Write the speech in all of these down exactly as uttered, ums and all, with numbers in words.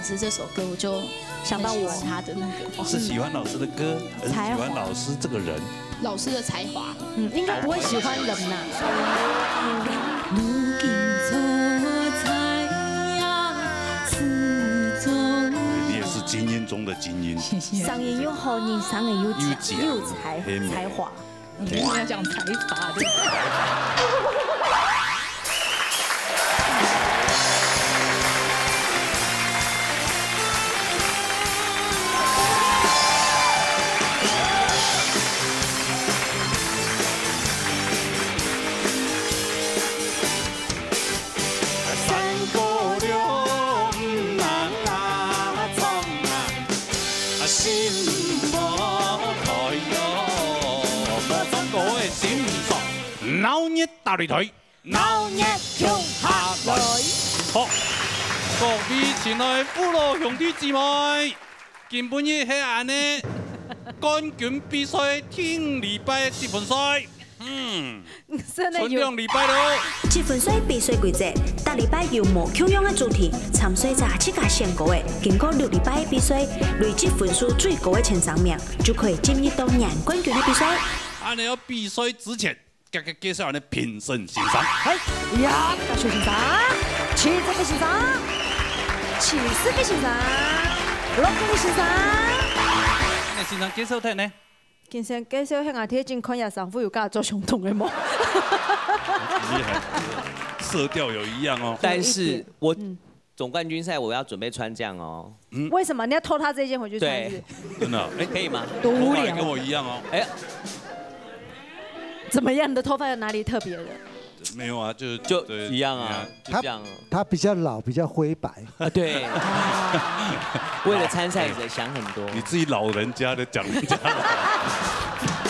是这首歌，我就想到我很喜欢他的那个。是喜欢老师的歌，还是喜欢老师这个人？老师的才华。嗯，应该不会喜欢人呐。你也是精英中的精英。声音又好，人生也有有才有才黑美才华。你一定要讲才华，对吧？三姑六妈啊，唱啊，心无开哟。各种各个心上，闹热大擂台，闹热共下来。好，各位亲爱父老兄弟姊妹，今晡日係恁呢，冠军比赛顶禮拜积分赛。 嗯，真的有。剩兩禮拜咯。积分赛比赛规则，逐禮拜有無共樣个主题，参赛者自家選歌个，經過六禮拜个比赛，累積分數最高个前三名，就可以進入到贏冠軍个比赛。恁呢要比賽之前，介介介紹恁呢評審先生。哎呀，大學先生，七十个先生，七十个先生，六个先生。那先生介紹睇呢？ 今先介紹下，𠊎頭先看下衫褲有佮做相同个無？色调有一样哦。但是我总冠军赛我要准备穿这样哦。为什么你要偷他这件回去穿？对是真的，哎，可以吗？头发也跟我一样哦。哎，怎么样？你的头发有哪里特别的？没有啊，就是就对一样啊，对就这样啊。他比较老，比较灰白。啊，对，为了参赛者想很多。你自己老人家的讲人家。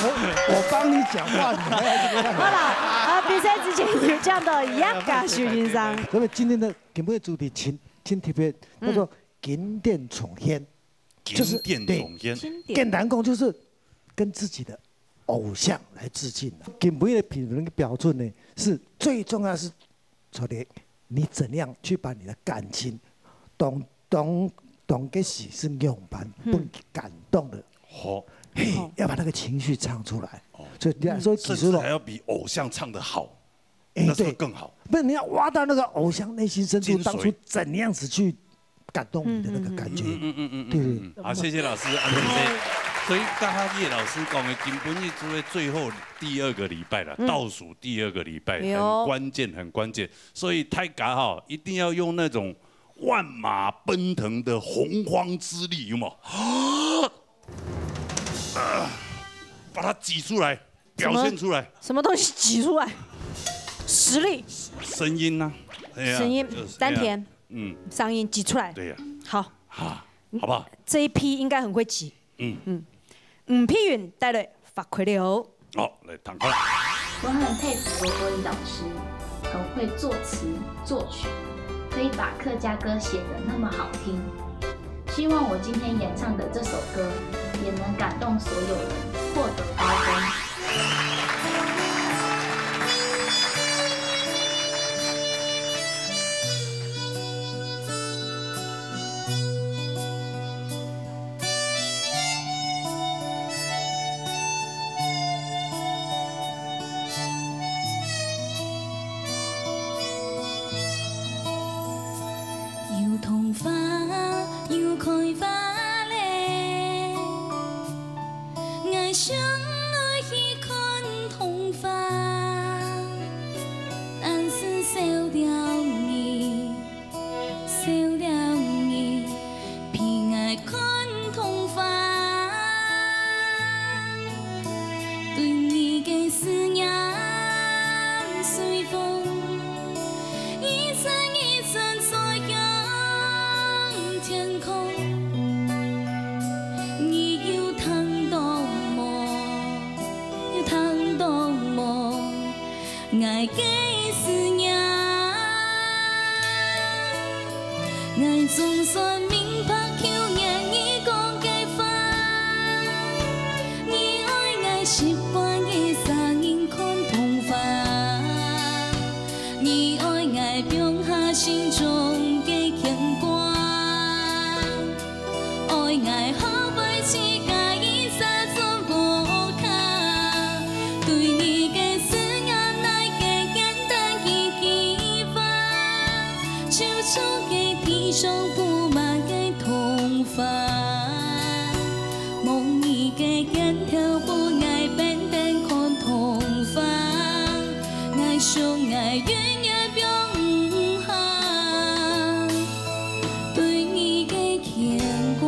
我我帮你讲话，你还要这个样子？好了，啊，比赛之前有讲到一样个，许先生。那么今天的节目的主题挺挺特别，叫做经典重现，就是经典重现，简单讲就是跟自己的偶像来致敬的。今晡日个评分个标准呢，是最重要是说的，你怎样去把你的感情当当当个时是仰般被感动的，好，嘿，要把那个情绪唱出来。所以你看，所以技甚术咯至还，要比偶像唱的好，哎，那是对，更好。不然你要挖到那个偶像内心深处精髓当初怎样子去感动你的那个感觉。嗯嗯嗯对嗯嗯，好，谢谢老师，安姐姐。所以刚刚叶老师讲的，今晡日就在最后第二个礼拜了，倒数第二个礼拜，哎呦很关键，很关键。所以大家哈，一定要用那种万马奔腾的洪荒之力，有没有？啊，把它挤出来，表现出来。什么东西挤出来？实力、声音呢？哎呀声音就是、丹田、嗯，嗓音挤出来。对呀，好，啊，好不好？这一批应该很会挤。嗯嗯，吴佩云带来《发开了》。好，来，躺开。我很佩服罗国仪老师，很会作词作曲，可以把客家歌写得那么好听。希望我今天演唱的这首歌，也能感动所有人，获得高分。又桐花，又开花嘞，𠊎想愛去看桐花，但是少了你。 少了你，陪𠊎看桐花。對你个思念隨風，一陣一陣吹向天空。你有聽到無？有聽到無？ 𠊎个思念。𠊎總算明白舊年你講个話，你愛𠊎習慣个聲音看桐花，你愛𠊎放下心中个牽掛。上布滿个童話，夢裡个肩頭分𠊎變等看童話，𠊎想𠊎永遠放毋下對你个牽掛。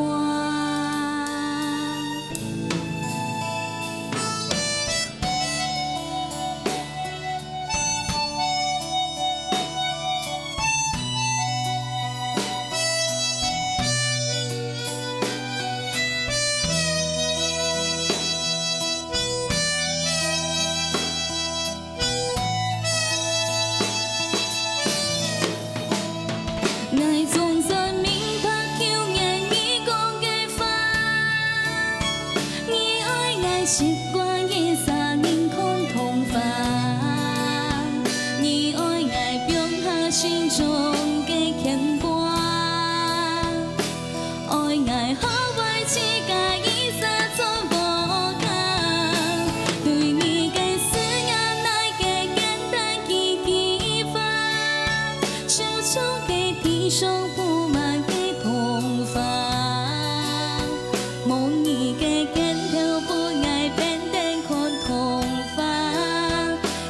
𠊎總算明白舊年你講个話，你愛𠊎習慣一儕人看童話，你愛𠊎放下心中个牽掛。 愛𠊎學會自家一儕做無仝，對你个思念來个簡單幾句話，手中个地上布滿个童話，夢裡个肩頭分𠊎變等看童話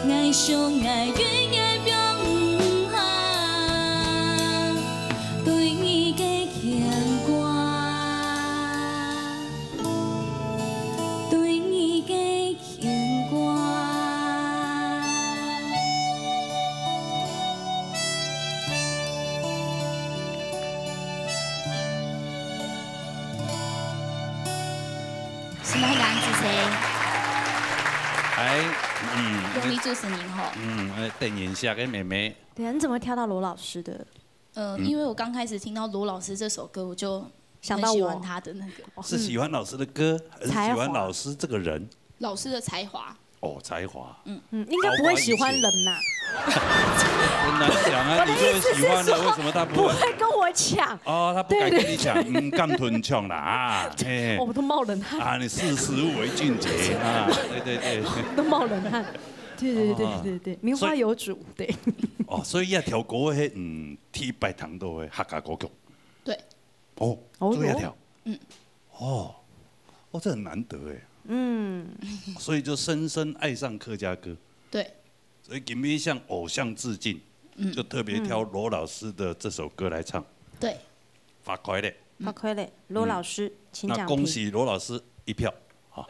，𠊎想𠊎永遠放毋下。 對你个牽掛，對你个牽掛。是那个安子谁？哎，嗯，用力祝福您吼。嗯，哎，等一下，个妹妹。等一下，你怎么会挑到罗老师的？ 嗯，因为我刚开始听到罗老师这首歌，我就很喜欢他的那个是喜欢老师的歌，还是喜欢老师这个人？老师的才华。哦，才华。嗯，应该不会喜欢人呐。很难讲啊，你就喜欢了，为什么他不会？不会跟我抢。哦，他不敢跟你抢，嗯，干吞抢了啊，嘿。我都冒冷汗。啊，你视食物为俊杰啊，对对对。都冒冷汗。对对对对对，名花有主，对。哦，所以要挑歌，嘿，嗯。 第一擺聽到个客家歌曲。對。哦，哦，主要條。嗯。哦，哦，這很難得哎。嗯。所以就深深愛上客家歌。對。所以今天向偶像致敬，嗯，就特別挑羅老師的這首歌來唱。對。發揮嘞。發揮嘞，羅老師，請講評。那恭喜羅老師一票。 好，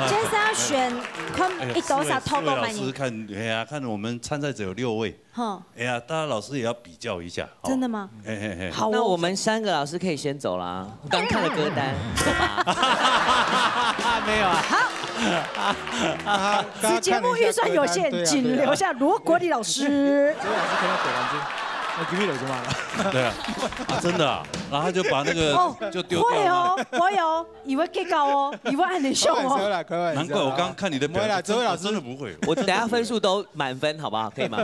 接下來選，看一多少透過滿意。四位老師看，哎呀，看我們參賽者有六位，哈，哎呀，大家老師也要比較一下。真的嗎？嘿嘿嘿，好，那我們三個老師可以先走啦，剛看了歌單，走吧。沒有啊。好，此節目預算有限，僅留下羅國立老師。羅老師看到北南京，那給你了什麼？對啊，啊，真的啊，然後他就把那個就丟掉了。會哦，會哦。 以為計較哦，以為恁樣想哦。開玩笑啦，開玩笑啦。難怪我剛剛看你的表情，我們來，這位老師，真的不會。我等下分數都滿分，好不好？可以嗎？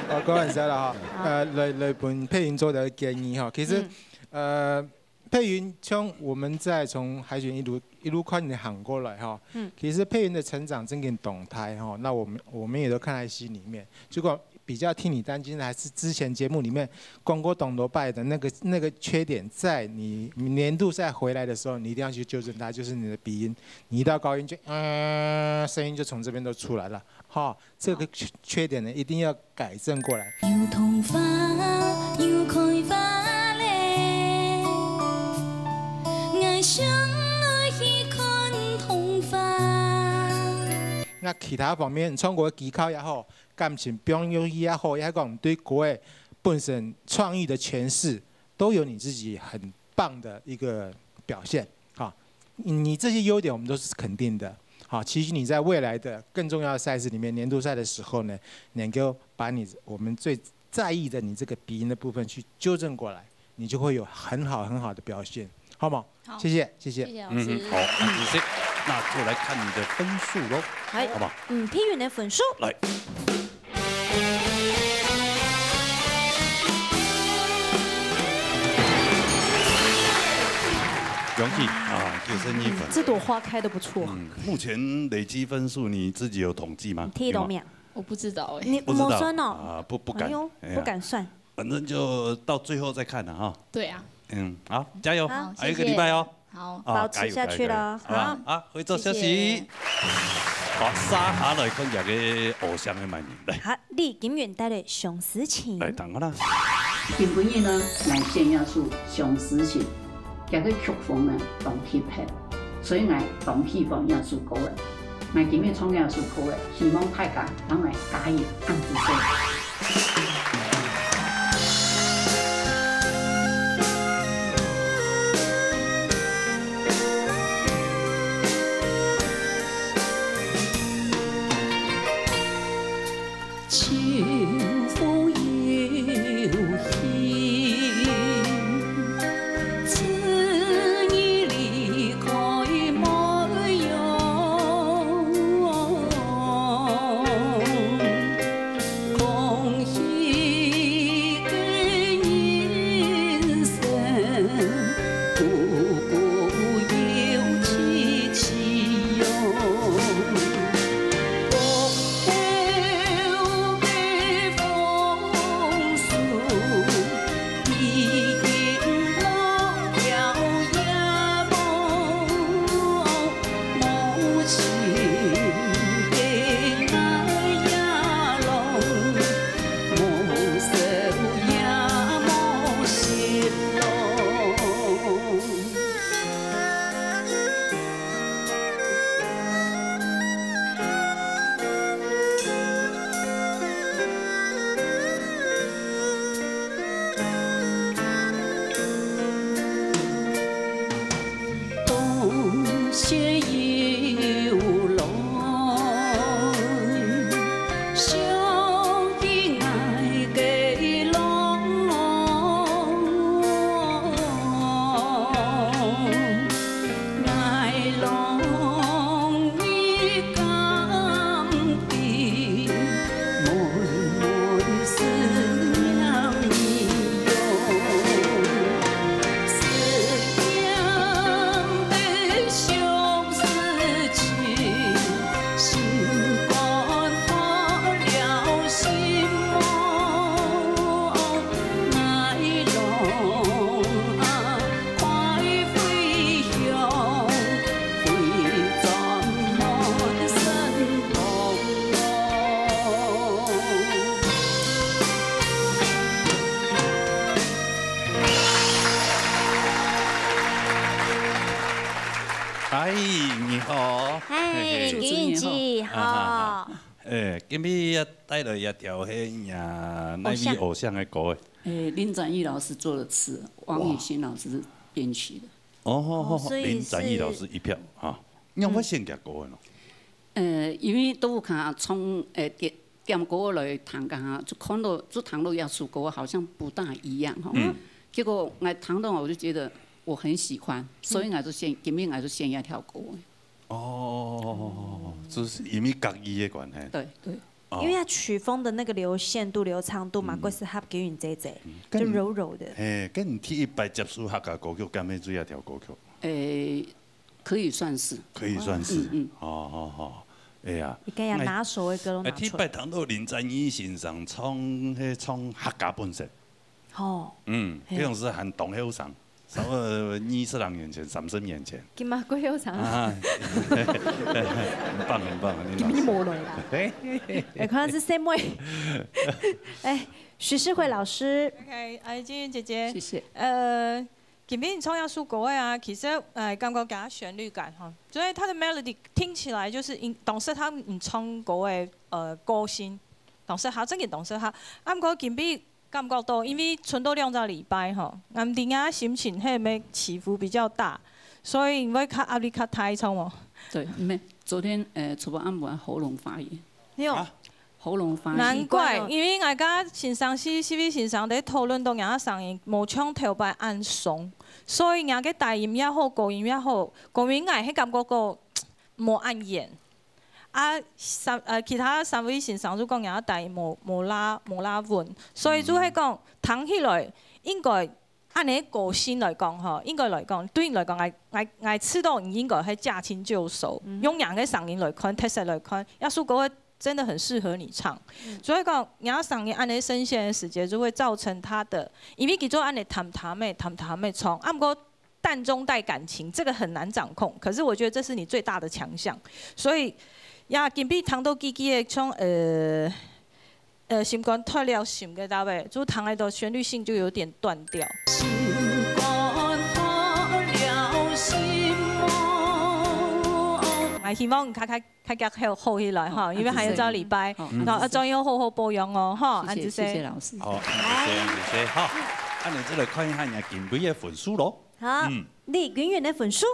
哦，開玩笑啦哈。呃，來，來分佩雲做的建議哈。其實，嗯，呃，佩雲從我們在從海選一路一路看你行過來哈，嗯，其實佩雲的成長真的很動態哈。那我們我們也都看在心裡面。 如果比較替你擔心的，還是之前節目裡面講過當多擺的那個那個缺點，在你年度賽回來的時候，你一定要去糾正它，就是你的鼻音，你一到高音就嗯，聲音就從這邊都出來了，哈，這個缺缺點呢，一定要改正過來。有童話，有開花咧，𠊎想愛去看童話。那其他方面，唱歌技巧也好， 感情表演也好，也講對歌个本身創意的詮釋，都有你自己很棒的一個表現。哈，你這些優點我們都是肯定的。好，期許你在未來的更重要的賽事裡面，年度賽的時候呢，能夠把你我們最在意的你這個鼻音的部分去糾正過來，你就會有很好很好的表現，好嗎？ 好，謝謝，謝謝。謝謝老師。嗯，好，很仔細，那就來看你的分數囉，好不好？嗯，佩雲的分數。來。恭喜啊，九十一分。嗯，這朵花開得不錯。嗯，目前累積分數你自己有統計嗎？你睇到沒有？有嗎？我不知道欸。你不知道？沒算哦。啊，不，不敢。哎呦，哎呀。不敢算。反正就到最後再看了哈。對啊。嗯，好，加油，好，還有一個禮拜哦。謝謝。好。啊，保持下去咯。加油，加油，好吧？好。啊，回座休息。謝謝。好，接下來看這個偶像係麼人，來。好，李金韻帶來《相思情》。來，聽下啦。今晡日呢，𠊎獻一首《相思情》，這個曲風呢，當特別，所以𠊎當喜歡這首歌个。𠊎今日唱這首歌个，希望大家幫𠊎加油，恁仔細。 清风有信，自你离开梅园，空虚个人生，不过有凄凄凉。 冬雪又来，想起𠊎个郎。 嗨，你好。嗨，嘿嘿。主持人好。金韻姐，啊哈哈。哈。哎，今日也帶來一條係，啊，哪位偶像个歌？啊哈哈。哎，林展翼老師作的詞，王雨欣老師編曲的。哇。哦，哦，所以是林展翼老師一票啊。你有發現這歌个喏？呃，因為都有看唱，呃，點，點歌來聽歌，就看到，就聽到這首歌好像不大一樣吼。嗯。結果𠊎聽到，我就覺得我很喜歡，所以𠊎就選，今日𠊎就選這條歌。 哦，就是因為國語个關係。對，對。哦。因為佢曲風的那個流線度、流暢度嘛，嗯。較適合金韻姐姐，嗯，就柔柔的。嘿，該你第一擺接觸客家歌曲，敢係這條歌曲？誒，可以算是。可以算是。嗯，嗯。哦，好，好。哎呀，你看呀，拿手的歌都拿出來。哎，第一擺聽到林展翼先生唱，係唱客家本色。 吼。嗯，嘿。該種係還當後生，差不多二十零年前、三十年前。今嘛過後生啊。啊，很棒，很棒，林老師。今日無來啦。嘿，嘿，嘿。哎，可能係細妹。哎，徐世輝老師。OK，哎，金韻姐姐。謝謝。呃，今日你唱這首歌个啊，其實，呃，感覺佢个旋律感哈，所以佢个melody聽起來就是，當時佢毋唱歌个，呃，個性，當時佢正經當時佢，啊，毋過今日 感覺到，因為賰到兩隻禮拜吼，𠊎毋知𠊎心情係毋係起伏比較大，所以會較壓力較大，著無？對，毋係，昨天，呃，昨暗晡喉嚨發炎。哎喲。啊？喉嚨發炎。難怪，奇怪哦。因為𠊎个先生係，係位先生在討論到𠊎个聲音無像頭擺恁鬆，所以𠊎个低音也好，高音也好，高音𠊎係感覺到無恁遠。 啊，三，呃，其他三位先生就講𠊎个低音無，無罅，無罅穩，所以就係講，聽起來應該，恁呢個性來講吼，應該來講，對你來講，𠊎，𠊎，𠊎知道你應該係駕輕就熟，嗯。用你个聲音來看，特色來看，這首歌个真的很适合你唱。所以講，你要想你按呢聲線的時節，就會造成他的，因為佢做按呢淡淡的、淡淡的唱，啊，毋過淡中帶感情，這個很難掌控。可是我覺得這是你最大的強項，所以呀，今晡日聽到Gigi个唱，呃，呃，心肝斷了心个搭位，就聽得到旋律性就有點斷掉。心肝斷了心哦。哎，希望你開開 較加好，好起來哈，因為還有一個禮拜，哦，然後啊，按呢細。照樣好好保養哦，哈，謝謝，按呢細。謝謝老師。好，謝謝，謝謝哈。啊，你再來看一下人家今晡日个分數咯。好，嗯。李君云个分數。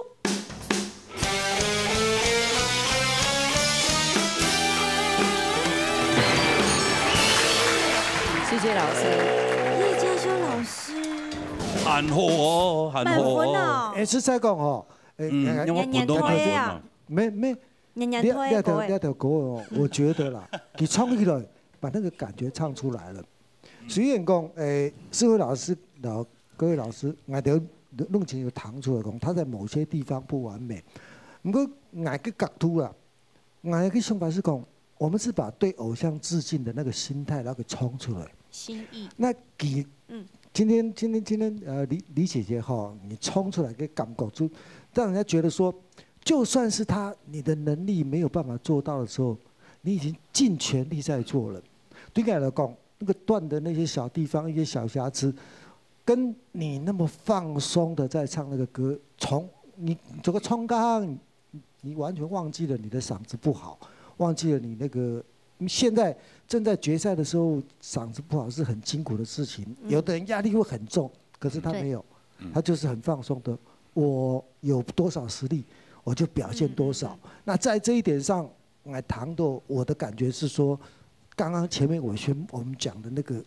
謝謝老師。葉家修老師。還好哦，還好哦。滿分哦。哎，實在講哦，哎，嗯，哎，要不要分到滿分啊？年年推啊。沒，沒， 年年推个歌欸。這，這條，這條歌哦，嗯。我覺得啦，佢唱起來，把那個感覺唱出來了。雖然講，誒，世輝老師，老，各位老師，𠊎兜弄清楚聽出來講，他在某些地方不完美。毋過，𠊎个角度啦，𠊎个想法是講，我們是把對偶像致敬的那個心態，然後給唱出來。心意。那給，嗯。今天，今天，今天，呃，李，李姐姐哈，你唱出來个感覺，就讓人家覺得說， 就算是他，你的能力沒有辦法做到的時候，你已經盡全力在做了。對你來講，那個斷的那些小地方、一些小瑕疵，跟你那麼放鬆的在唱那個歌，從你這個唱歌，你完全忘記了你的嗓子不好，忘記了你那個，現在正在決賽的時候，嗓子不好是很辛苦的事情。嗯。有的人壓力會很重，可是他沒有，对。嗯。他就是很放鬆的。我有多少實力，我就表現多少。嗯，嗯，嗯。那在這一點上，來談到我的感覺是說，剛剛前面我宣，我們講的那個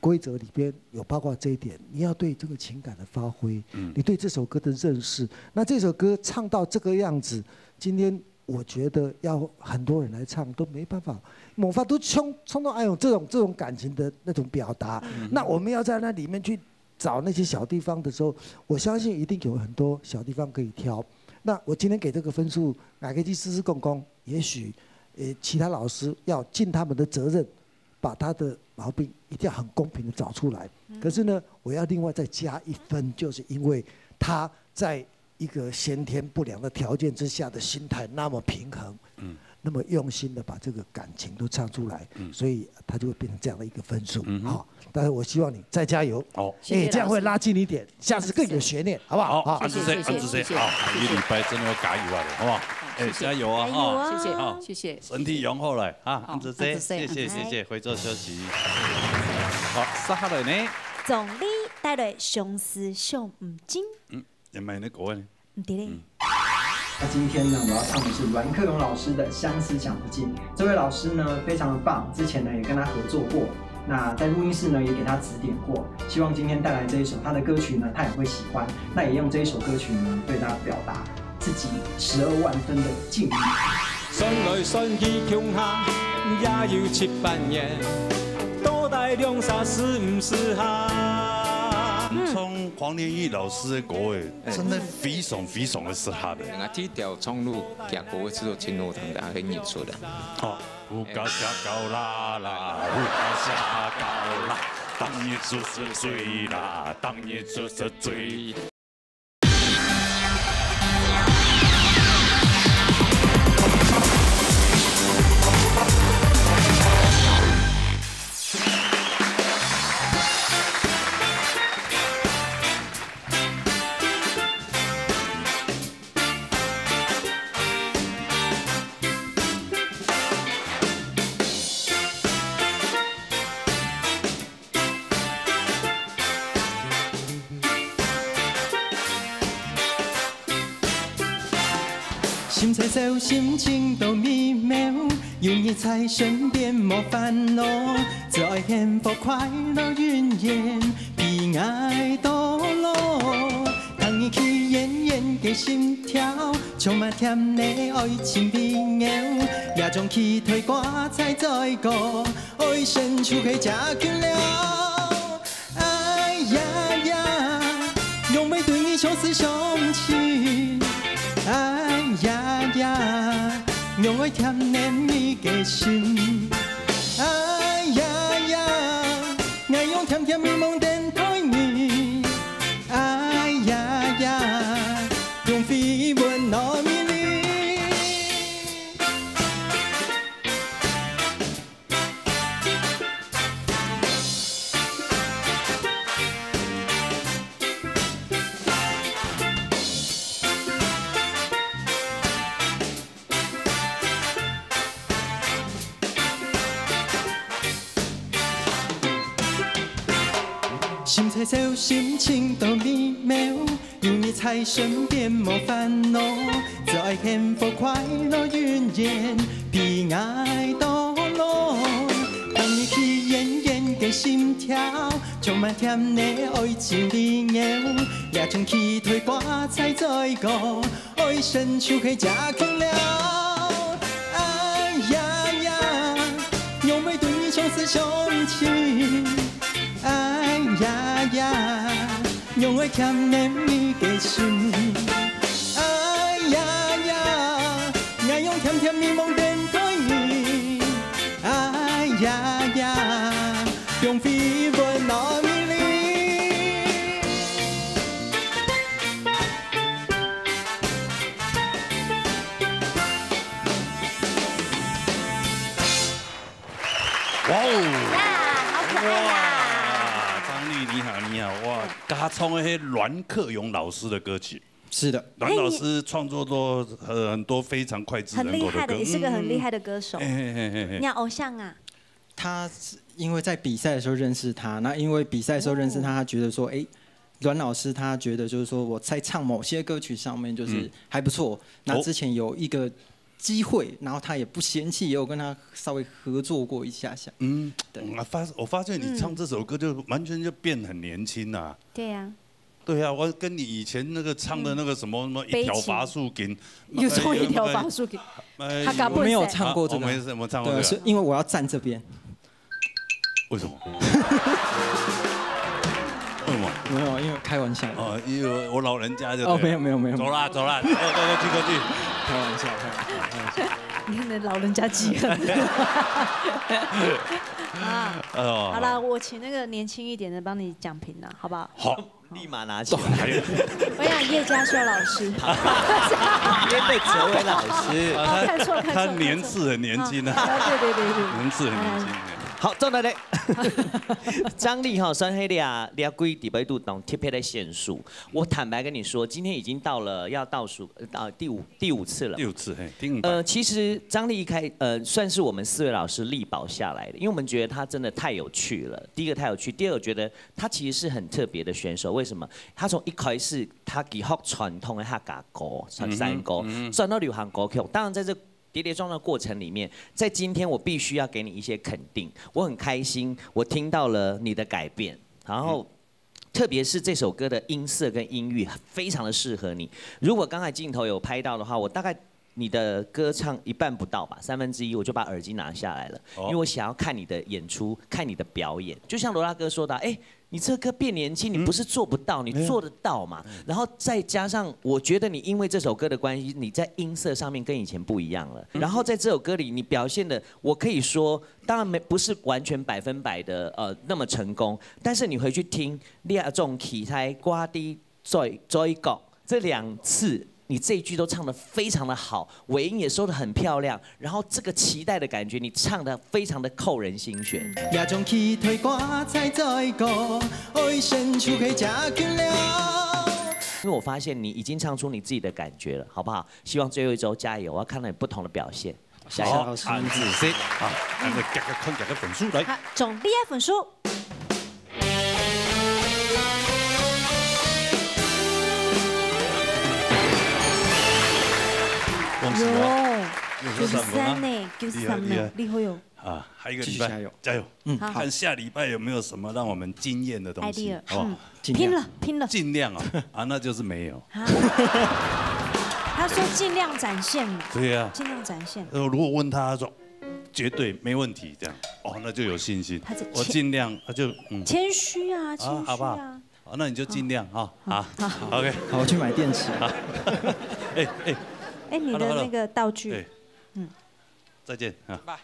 規則裡邊有包括這一點，你要對這個情感的發揮，嗯。你對這首歌的認識。那這首歌唱到這個樣子，今天我覺得要很多人來唱都沒辦法，無法度唱，唱到哎喲，這種，這種感情的那種表達。嗯。那我們要在那裡面去找那些小地方的時候，我相信一定有很多小地方可以挑。那我今天給這個分數，哪個意思是講講？也許，呃，其他老師要盡他們的責任，把他的毛病一定要很公平地找出來。嗯。可是呢，我要另外再加一分，就是因為他在一個先天不良的條件之下的心態那麼平衡，嗯。那麼用心地把這個感情都唱出來，嗯。所以他就會變成這樣的一個分數。嗯哼。好，但是我希望你再加油。好。哎，謝謝老師。這樣會拉近一點，下次更有懸念，好不好？好，好。安子生，謝謝，安子生，謝謝，好，謝謝。下個禮拜真的要加油啊，好不好？好，哎，謝謝。加油啊，加油啊。哈。謝謝，好。謝謝。身體養好來啊，好，安子生，安子生，謝謝，謝謝，嗯。回座休息。好，接下來呢？總理帶來相思小五金。嗯。 也蠻那个呢。毋知咧。嗯。那今天呢，我要唱的是阮克勇老師的《相思小五金》。这位老师呢，非常的棒，之前呢也跟他合作过，那在录音室呢也给他指点过。希望今天带来这一首他的歌曲呢，他也会喜欢。那也用这一首歌曲呢，对他表达自己十二万分的敬意。算来算去共下也有七八年，到底兩儕適毋適合？嗯。唱黃連煜老師的歌，哎， 真的非常非常的適合的。𠊎第一條唱路，行過去就聽到大家很演出的。哦，有夠下高啦啦，有夠下高啦，當日出是水啦，當日出是水。心在愁，心情都美妙，有你在身邊無煩惱，只愛幸福快樂永遠，悲哀到老。當你去遠遠个心跳，充滿甜的愛情味道，也將期待掛在嘴角，愛伸出去接近了。 哎呀呀，仰會對你相思相尋？哎呀呀，仰愛甜甜蜜个心。哎呀呀，𠊎用甜甜蜜夢等待你。哎呀呀，用飛吻愛你。 心在笑，心情多美妙，有你在身邊無煩惱，只愛幸福快樂永遠陪𠊎到老。當你去遠遠个心跳，充滿甜的愛情理由，這種期待掛在嘴角， 愛伸手去接近了。哎呀呀，仰會對你相思相親？哎呀呀，仰會甜言蜜語个心？哎呀呀，𠊎用甜甜蜜夢等待你。哎呀呀，用飛吻愛你。 哇哦！呀，好可愛呀！哇，張力，你好，你好，哇，他唱的是阮克勇老师的歌曲。是的。阮老师创作过很多非常脍炙人口的歌。很厉害的，也是个很厉害的歌手。嘿嘿嘿嘿嘿。你的偶像啊？他是因为在比赛的时候认识他，那因为比赛的时候认识他，他觉得说，哎，阮老师他觉得就是说我在唱某些歌曲上面就是还不错。那之前有一个机会，然后他也不嫌弃，也有跟他稍微合作过一下下。嗯，对。我发我发现你唱这首歌就完全就变很年轻啊。对呀。对啊，我跟你以前那个唱的那个什么什么一条法术给，又唱一条法术给，哎他搞不我没有唱过这个，我没事，我唱过这个。对，是因为我要站这边。为什么？为什么？没有，因为开玩笑。哦，因为我老人家就对了哦，没有没有没有，走啦走啦，过过过去过去。开玩笑，开玩笑，开玩笑。你看那老人家记恨。啊，哎呦，好了，我请那个年轻一点的帮你讲评了，好不好？好，立马拿起来。我想叶嘉修老师，旁边被哲伟老师。哦，看错看错，他年次很年轻啊，啊，对对对对，年次很年轻。好，再来嘞。张力哈，算是这这几个月度当特别的选手。我坦白跟你说，今天已经到了要倒数呃第五第五次了。第五次嘿，第五百。呃，其实张力一开呃算是我们四位老师力保下来的，因为我们觉得他真的太有趣了。第一个太有趣，第二个我觉得他其实是很特别的选手。为什么？他从一开始他给好传统的客家歌、传山歌，转到流行歌曲。当然在这跌跌撞撞的过程里面，在今天我必须要给你一些肯定。我很开心，我听到了你的改变，然后特别是这首歌的音色跟音域非常的适合你。如果刚才镜头有拍到的话，我大概你的歌唱一半不到吧，三分之一，我就把耳机拿下来了，哦因为我想要看你的演出，看你的表演。就像罗大哥说的，哎。你这歌变年轻，你不是做不到，你做得到嘛。然后再加上，我觉得你因为这首歌的关系，你在音色上面跟以前不一样了。然后在这首歌里，你表现的，我可以说，当然没不是完全百分百的呃那么成功，但是你回去听《恋爱中期待瓜地追追狗》这两次，你这一句都唱得非常的好，尾音也收得很漂亮，然后这个期待的感觉，你唱得非常的扣人心弦。这种期待挂在嘴角，爱伸手去接近了。因为我发现你已经唱出你自己的感觉了，好不好？希望最后一周加油，我要看到你不同的表现。加油！好，安子C，好，咱们加个看加个分数来。好，总第一分数。恭喜哦！九十三呢，九十三呢，厉害哟！啊，还有一个礼拜，加油！嗯，好，看下礼拜有没有什么让我们惊艳的东西，好不好？拼了，拼了，尽量啊，啊，那就是没有。他说尽量展现嘛，对呀，尽量展现。呃，如果问他，他说绝对没问题，这样，哦，那就有信心。他是我尽量，他就嗯，谦虚啊，谦虚啊，好不好？好，那你就尽量哈，啊，OK，好，我去买电池。哎哎，哎，你的那个道具，对，嗯，再见啊。拜拜。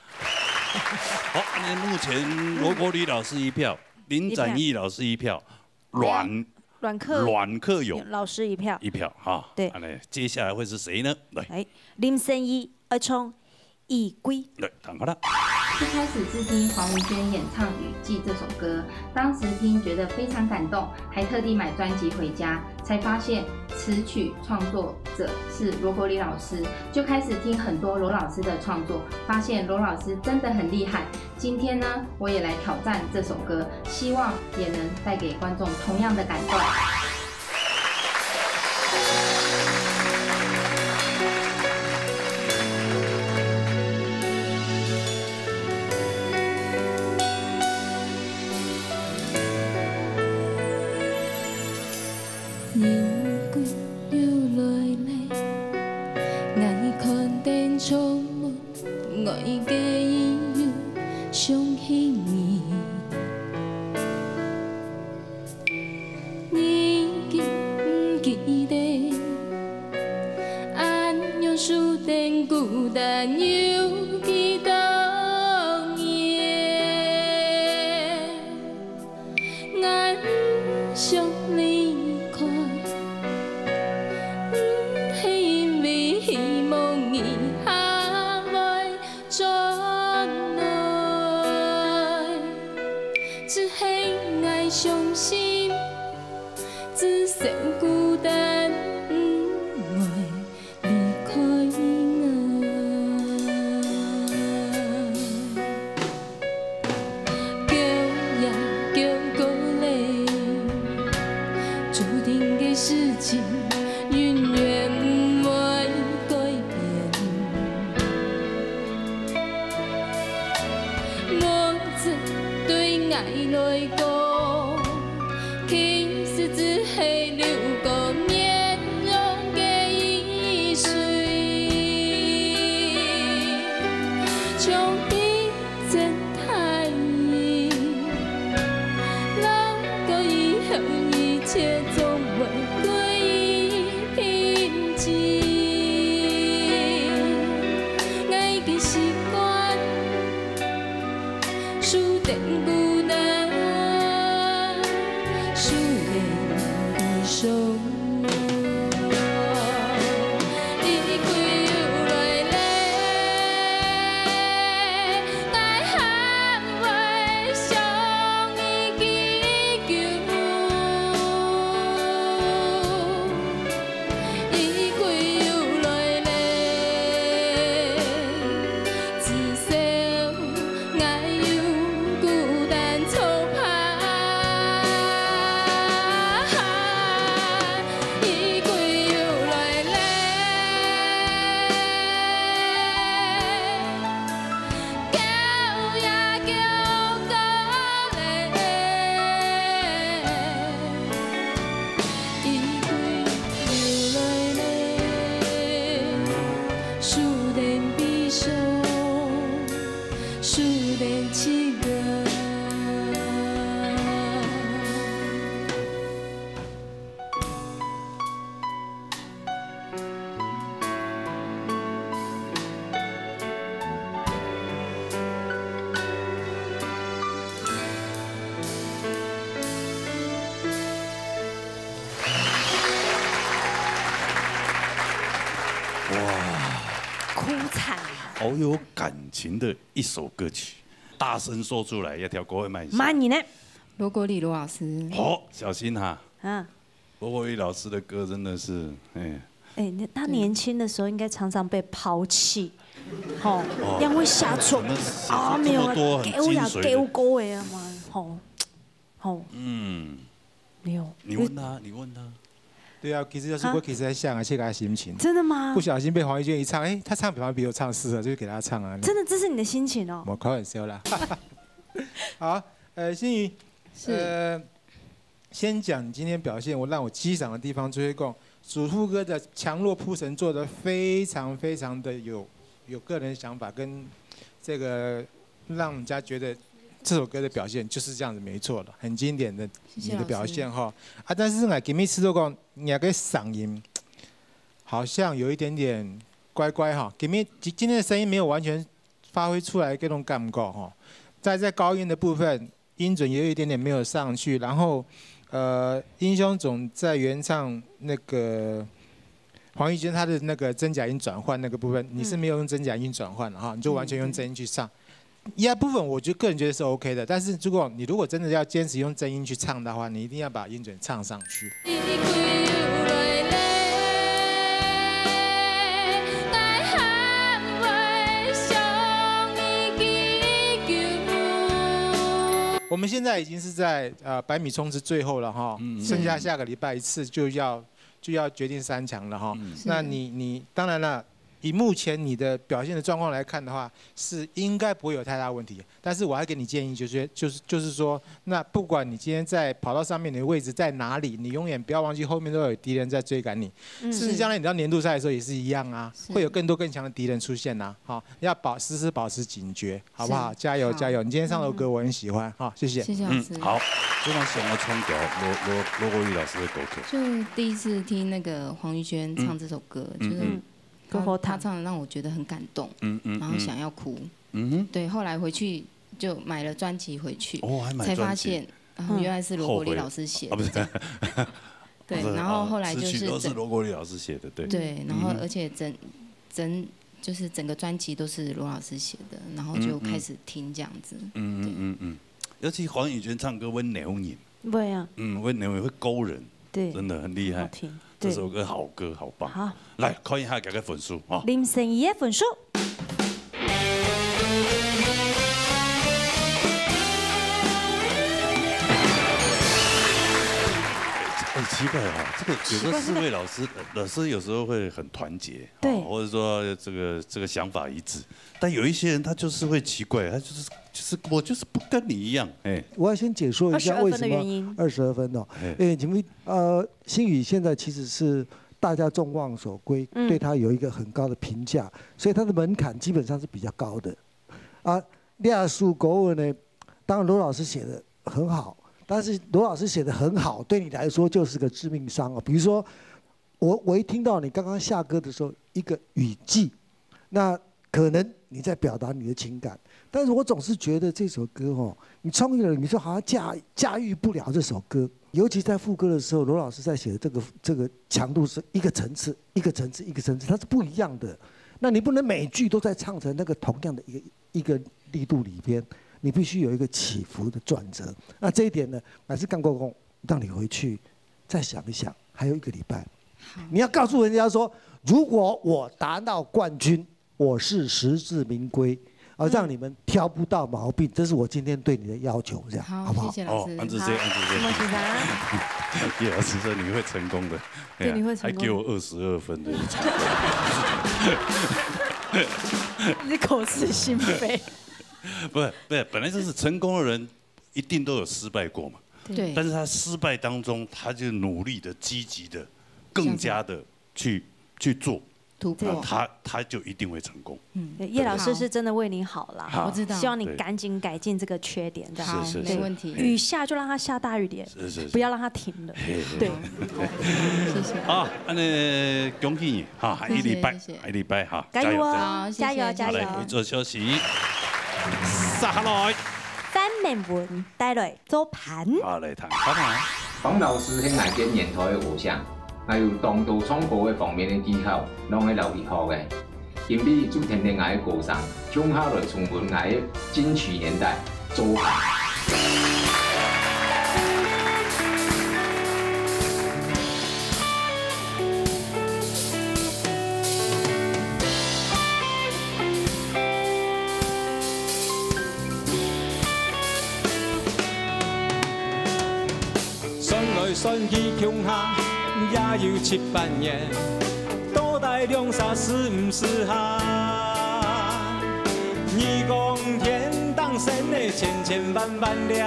好，那目前罗国立老师一票，林展毅老师一票，阮阮克阮克勇老师一票。一票哈。对那接下来会是谁呢？来，哎，林展毅、阿聪、一归。来，看好了。一开始是听黄怡娟演唱《雨季》这首歌，当时听觉得非常感动，还特地买专辑回家，才发现词曲创作者是罗国立老师。就开始听很多罗老师的创作，发现罗老师真的很厉害。今天呢，我也来挑战这首歌，希望也能带给观众同样的感动。 人归又来咧，𠊎看等窗门外个伊又想起你。你记毋记得，恁樣守等孤单有几多年？ 𠊎毋想离开，毋係因為希望你還會轉來，只係𠊎傷心，至少孤單毋會 離開𠊎。叫也叫過咧，注定个事情永遠毋會改變。無，這對𠊎來講， 其實只係流過面容个雨水，像一陣大雨，落過以後，一切總會歸於平靜。𠊎已經習慣 守等孤單，守等悲傷。一歸又來咧，𠊎還會想你幾久？ 一歸又來咧，至少𠊎有孤單做伴。一歸又來咧，叫也叫過咧。 一歸又來咧，守等悲傷，守等寂寞。 哭惨啊！好有感情的一首歌曲，大聲说出来，要挑歌会慢一下。慢你呢？罗国立罗老师，好，小心哈。啊，罗国立老师的歌真的是，哎，哎，那他年轻的时候应该常常被抛弃，吼，哦因为下错怎么写出啊，没有啊，这么多很给我呀，精髓的给我歌哎嘛，吼，吼，嗯，没有，你问他，你问他，对啊，其实这首歌其实在想啊，这个心情。真的吗不？小心被黄怡娟一唱，哎，她唱好像比我唱适合，就给她唱啊。真的，这是你的心情哦。我开玩笑啦。好，呃，心怡，是呃，先讲你今天表现，我让我激赏的地方，就是讲主副歌的强弱铺陈做得非常非常的有有个人想法，跟这个让人家觉得这首歌的表现就是这样子，没错了，很经典的谢谢你的表现哈。啊，但是我今天吃到讲，你那个嗓音好像有一点点怪怪哈。今天今天的声音没有完全发挥出来各种感觉哈。在在高音的部分，音准也有一点点没有上去，然后呃，英雄总在原唱那个黄玉娟她的那个真假音转换那个部分，你是没有用真假音转换的哈，你就完全用真音去唱。一部分我觉得个人觉得是 OK 的，但是如果你如果真的要坚持用真音去唱的话，你一定要把音准唱上去。我们现在已经是在呃百米冲刺最后了哈，剩下下个礼拜一次就要就要决定三强了哈。那你你当然了，以目前你的表现的状况来看的话，是应该不会有太大问题。但是我还给你建议，就是就是就是说，那不管你今天在跑道上面你的位置在哪里，你永远不要忘记后面都有敌人在追赶你。甚至将来你到年度赛的时候也是一样啊，会有更多更强的敌人出现啊。好，要保时时保持警觉，好不好？加油加油！你今天唱的歌我很喜欢，好，谢谢。谢谢老师。好，这张想要唱给罗罗罗国立老师的歌曲。就第一次听那个黄玉娟唱这首歌，就是。歌喉他唱的让我觉得很感动，嗯嗯，然后想要哭，嗯哼，对，后来回去就买了专辑回去，哦，还买才发现，然后原来是罗国立老师写的，不是，对，然后后来就是都是罗国立老师写的，对，对，然后而且整整就是整个专辑都是罗老师写的，然后就开始听这样子，嗯嗯嗯嗯，尤其黄玉娟唱歌温柔人，对啊，嗯，温柔人会勾人，对，真的很厉害，听。这首歌好歌好棒。好，来看一下这个分数啊。林心怡的分数。很奇怪哈，这个有时候四位老师，老师有时候会很团结，对，或者说这个这个想法一致，但有一些人他就是会奇怪，他就是就是我就是不跟你一样，哎，我要先解说一下为什么二十二分哦，因为请问呃。 星宇现在其实是大家众望所归，对他有一个很高的评价，所以他的门槛基本上是比较高的。啊，列苏狗尔呢，当然罗老师写的很好，但是罗老师写的很好，对你来说就是个致命伤啊。比如说，我我一听到你刚刚下歌的时候一个语气，那可能你在表达你的情感，但是我总是觉得这首歌哦，你唱一个人，你就好像驾驾驭不了这首歌。 尤其在副歌的时候，罗老师在写的这个这个强度是一个层次一个层次一个层次，它是不一样的。那你不能每句都在唱成那个同样的一个一个力度里边，你必须有一个起伏的转折。那这一点呢，还是干过工，让你回去再想一想，还有一个礼拜，你要告诉人家说，如果我达到冠军， 我是实至名归，啊，让你们挑不到毛病，这是我今天对你的要求，这样好不好？谢谢老师。哦，安志这，安志这，什么学长？叶老师说你会成功的，对，你会成功。还给我二十二分的，你口是心非。不是不是，本来就是成功的人一定都有失败过嘛，对。但是他失败当中，他就努力的、积极的、更加的去去做。 突破，他他就一定会成功。嗯，叶老师是真的为你好啦，我知道，希望你赶紧改进这个缺点，这样是是没问题。雨下就让它下大雨点，是是，不要让它停了。对，谢谢。啊，那恭喜你哈，还一礼拜，还一礼拜哈，加油哦，加油加油！做休息，撒下来，三面文带来。 做伴。好，来谈看啊。黃老師係𠊎這年代个偶像，𠊎有當多唱歌个方面个技巧，攏係摎佢學个。今晡日就跈等𠊎个歌聲，共下來重溫𠊎个金曲年代，做伴。 算來算去共下也有七八年，到底兩儕適毋適合？你講天頂生个千千萬萬粒，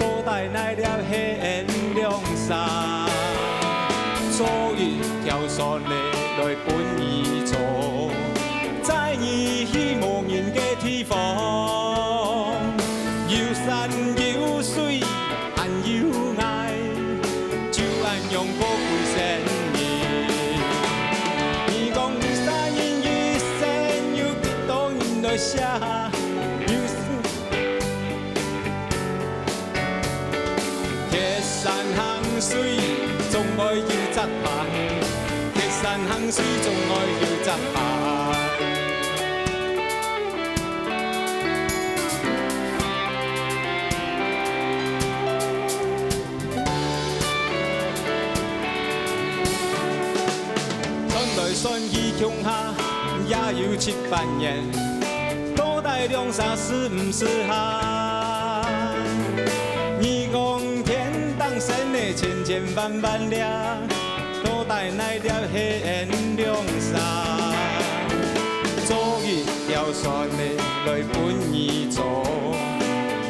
到底哪粒係𠊎兩儕？做一條線仔來分你做，載你去無人个地方。 有山有水，還有𠊎，就恁樣過幾十年。你講一儕人一生有幾多人來寫，有時鐵山行水總愛有隻伴，鐵山行水總愛有隻伴。 算來算去共下也有七八年，到底兩儕適毋適合？你講天頂生个千千萬萬粒，到底哪粒係𠊎兩儕？做一條船仔來分你坐，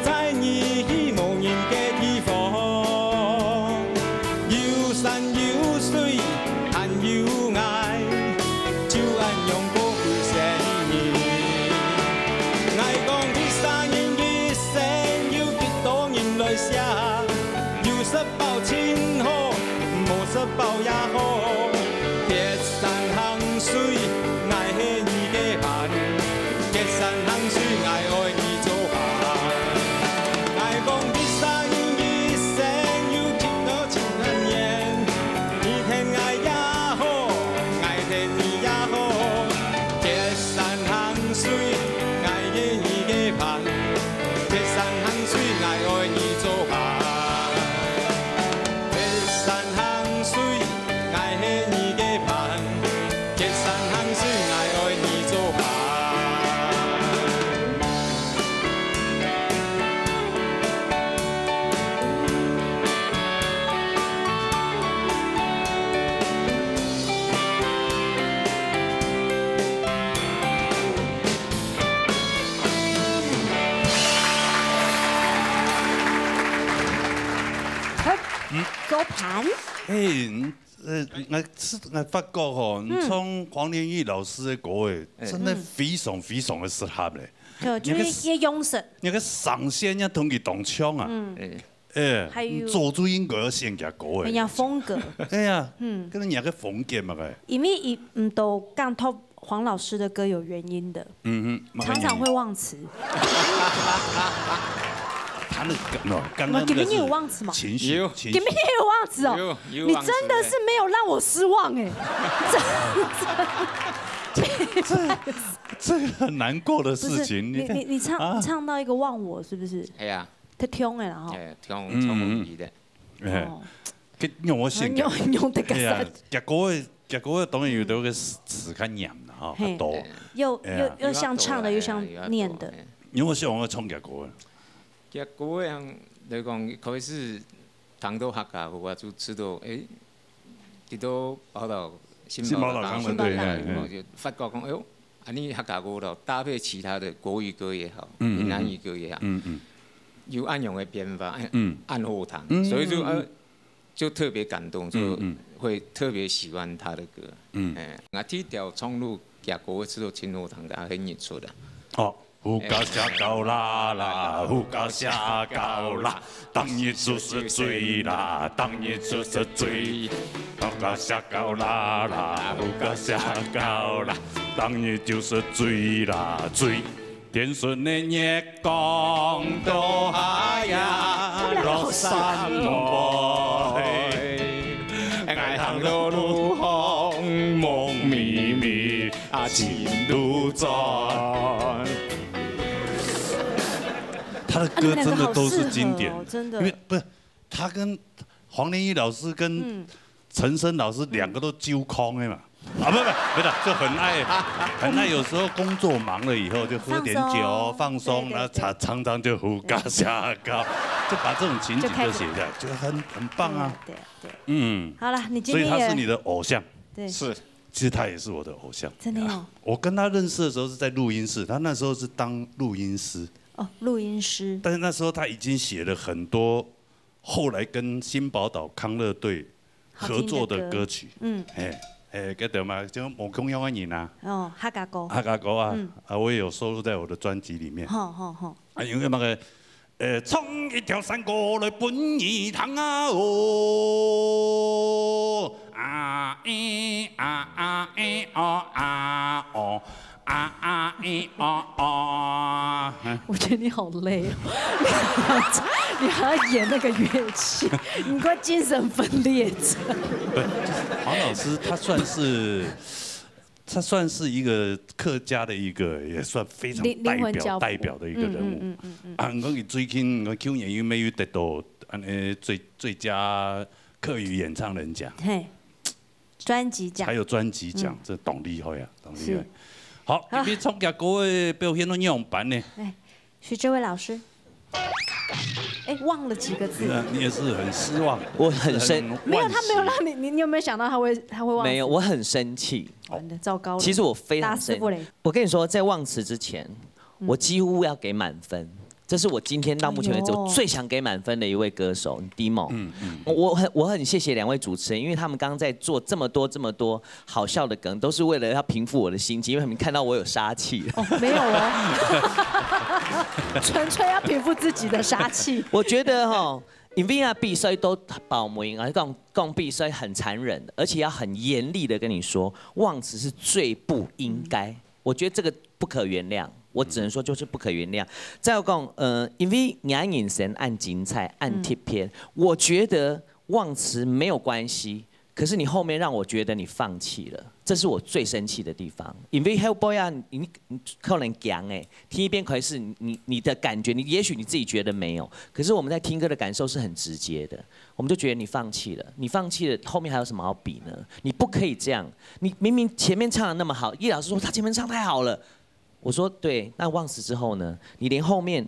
載你去無人个地方。 有山有水，還有𠊎，就恁樣過幾世人。𠊎講，一儕人一生有幾多人來惜，有食飽盡好，無食飽也好。鐵山行水，𠊎係你个伴。 鐵山行水，𠊎愛你做伴。𠊎講，一儕人一生有幾多情人緣，你跈𠊎也好，𠊎跈你也好。鐵山行水，𠊎係你个伴。鐵山行水，𠊎愛你做伴。鐵山行水， 𠊎係你个伴，鐵山行水，𠊎愛你做伴。好，嗯。做伴。嘿，嗯，呃，𠊎是，𠊎發覺吼，嗯。你唱黃連煜老師个歌，哎，哎。真的非常非常个適合咧。就，就係你个，个樣式。你个聲線也同佢當像啊。嗯。哎。哎，還有你早就應該要選佢个歌哎。人家風格。哎呀，嗯。跟人家个風格嘛个。因為佢，嗯，都講到 黃老師的歌有原因的，嗯哼，常常會忘詞。他那个，no，剛剛那个是你有忘词嗎？情绪，有。情绪。你有忘词哦？有，有忘词的。你真的是沒有讓我失望哎。这，这，这个很难过的事情，不是，你，你，你唱，啊。唱到一个忘我，是不是？哎呀。太痛了啦，吼。哎，痛，嗯，痛无比的。哎。哦。佢让我想起来，用，用得个哎呀，啥？结果 结果當然有兜个詞，詞較嚴啦，吼，嘿。較多。又，哎呀。又，又像唱的，又像念的。因為我希望我唱結果个。結果个人來講，一開始聽到客家話，就知道，誒，知道寶島，新寶島新寶島康樂隊，康樂隊，嘿，嘿。就發覺講，哎喲，恁呢客家話咯，搭配其他的國語歌也好，嗯，嗯，嗯。閩南語歌也好，嗯，嗯。有恁樣个變化，嗯。恁好聽，嗯，所以就，嗯，嗯。呃， 就特別感動，就嗯，嗯。會特別喜歡他的歌。嗯。哎，𠊎第一條創作客家歌个時節，真好聽个，很演出的。哦，胡家下高啦啦，胡家下高啦，當日就是醉啦，當日就是醉。胡家下高啦啦，胡家下高啦，當日就是醉啦，醉。 天上的月光多哈呀，落山妹。愛行路路風，夢迷迷，啊，情路轉。他的歌真的都是經典，啊，你們兩個好適合哦，真的。因為，不是，他跟黃連煜老師跟嗯。陳昇老師兩個都揪空的嘛。啊，不，不，不是，就很愛，很愛，有時候工作忙了以後就喝點酒，放鬆，放鬆，對，對，對。然後常，常常就胡家下高，就把這種情景就寫下來，就很，很棒啊。對，對，對。嗯。好了，你今天也，所以他是你的偶像。對。是。其實他也是我的偶像。真的哦。我跟他認識的時候是在錄音室，他那時候是當錄音師。哦，錄音師。但是那時候他已經寫了很多 後來跟新寶島康樂隊合作的歌曲。好聽的歌。嗯。嘿，嘿，該條嘛，就無共樣个人啊。哦，客家歌。客家歌啊，嗯。啊，我也有收錄在我的專輯裡面。好，好，好。啊，因為那個，呃，唱一條山歌來分你聽啊，哦，啊，欸，啊，啊，欸，哦，啊，哦。啊啊咦哦哦。我觉得你好累哦，你还要演那个乐器，你快精神分裂症。黄老师他算是，他算是一个客家的一个，也算非常代表代表的一个人物。嗯嗯嗯嗯。啊，我最近我去年又没有得到，嗯，最最佳客语演唱人奖。嘿，专辑奖还有专辑奖，这当厉害啊，当厉害。好，今天唱歌个表现都样板呢？哎，徐志伟老师，哎，忘了几个字。那你也是很失望。我很生，没有，他没有让你，你你有没有想到他会他会忘记？没有，我很生气。完了，糟糕了。其实我非常生打死不嘞。我跟你说，在忘词之前，我几乎要给满分。这是我今天到目前为止哎呦我最想给满分的一位歌手，Dimo。嗯嗯，我很我很谢谢两位主持人，因为他们刚刚在做这么多这么多好笑的梗，都是为了要平复我的心情，因为他们看到我有杀气。哦，没有哦，纯粹要平复自己的杀气。我觉得哈，因为啊，必须都保密，而且讲讲必须很残忍的，而且要很严厉的跟你说，忘词是最不应该。我觉得这个不可原谅，我只能说就是不可原谅。再有讲，呃，因为你爱人生按精彩按贴片，我觉得忘词没有关系。可是你后面让我觉得你放弃了，这是我最生气的地方。因为后背啊，你你可能讲哎，听一遍可以是你你的感觉，你也许你自己觉得没有，可是我们在听歌的感受是很直接的，我们就觉得你放弃了，你放弃了，后面还有什么好比呢？你不可以这样，你明明前面唱的那么好，叶老师说他前面唱太好了，我说对，那忘词之后呢？你连后面。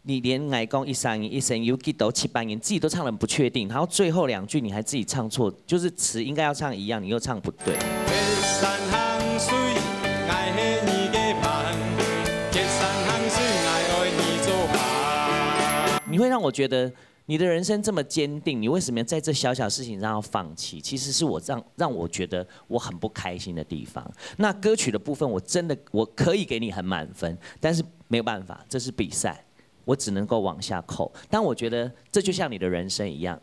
你连爱讲一生一生有几多七八年自己都唱得不确定，然后最后两句你还自己唱错，就是词应该要唱一样，你又唱不对。別山行水，愛係你个伴。別山行水，愛愛你做伴。你会让我觉得你的人生这么坚定，你为什么要在这小小事情上要放弃？其实是我让让我觉得我很不开心的地方。那歌曲的部分，我真的我可以给你很满分，但是没有办法，这是比赛。我只能够往下扣。但我觉得这就像你的人生一样，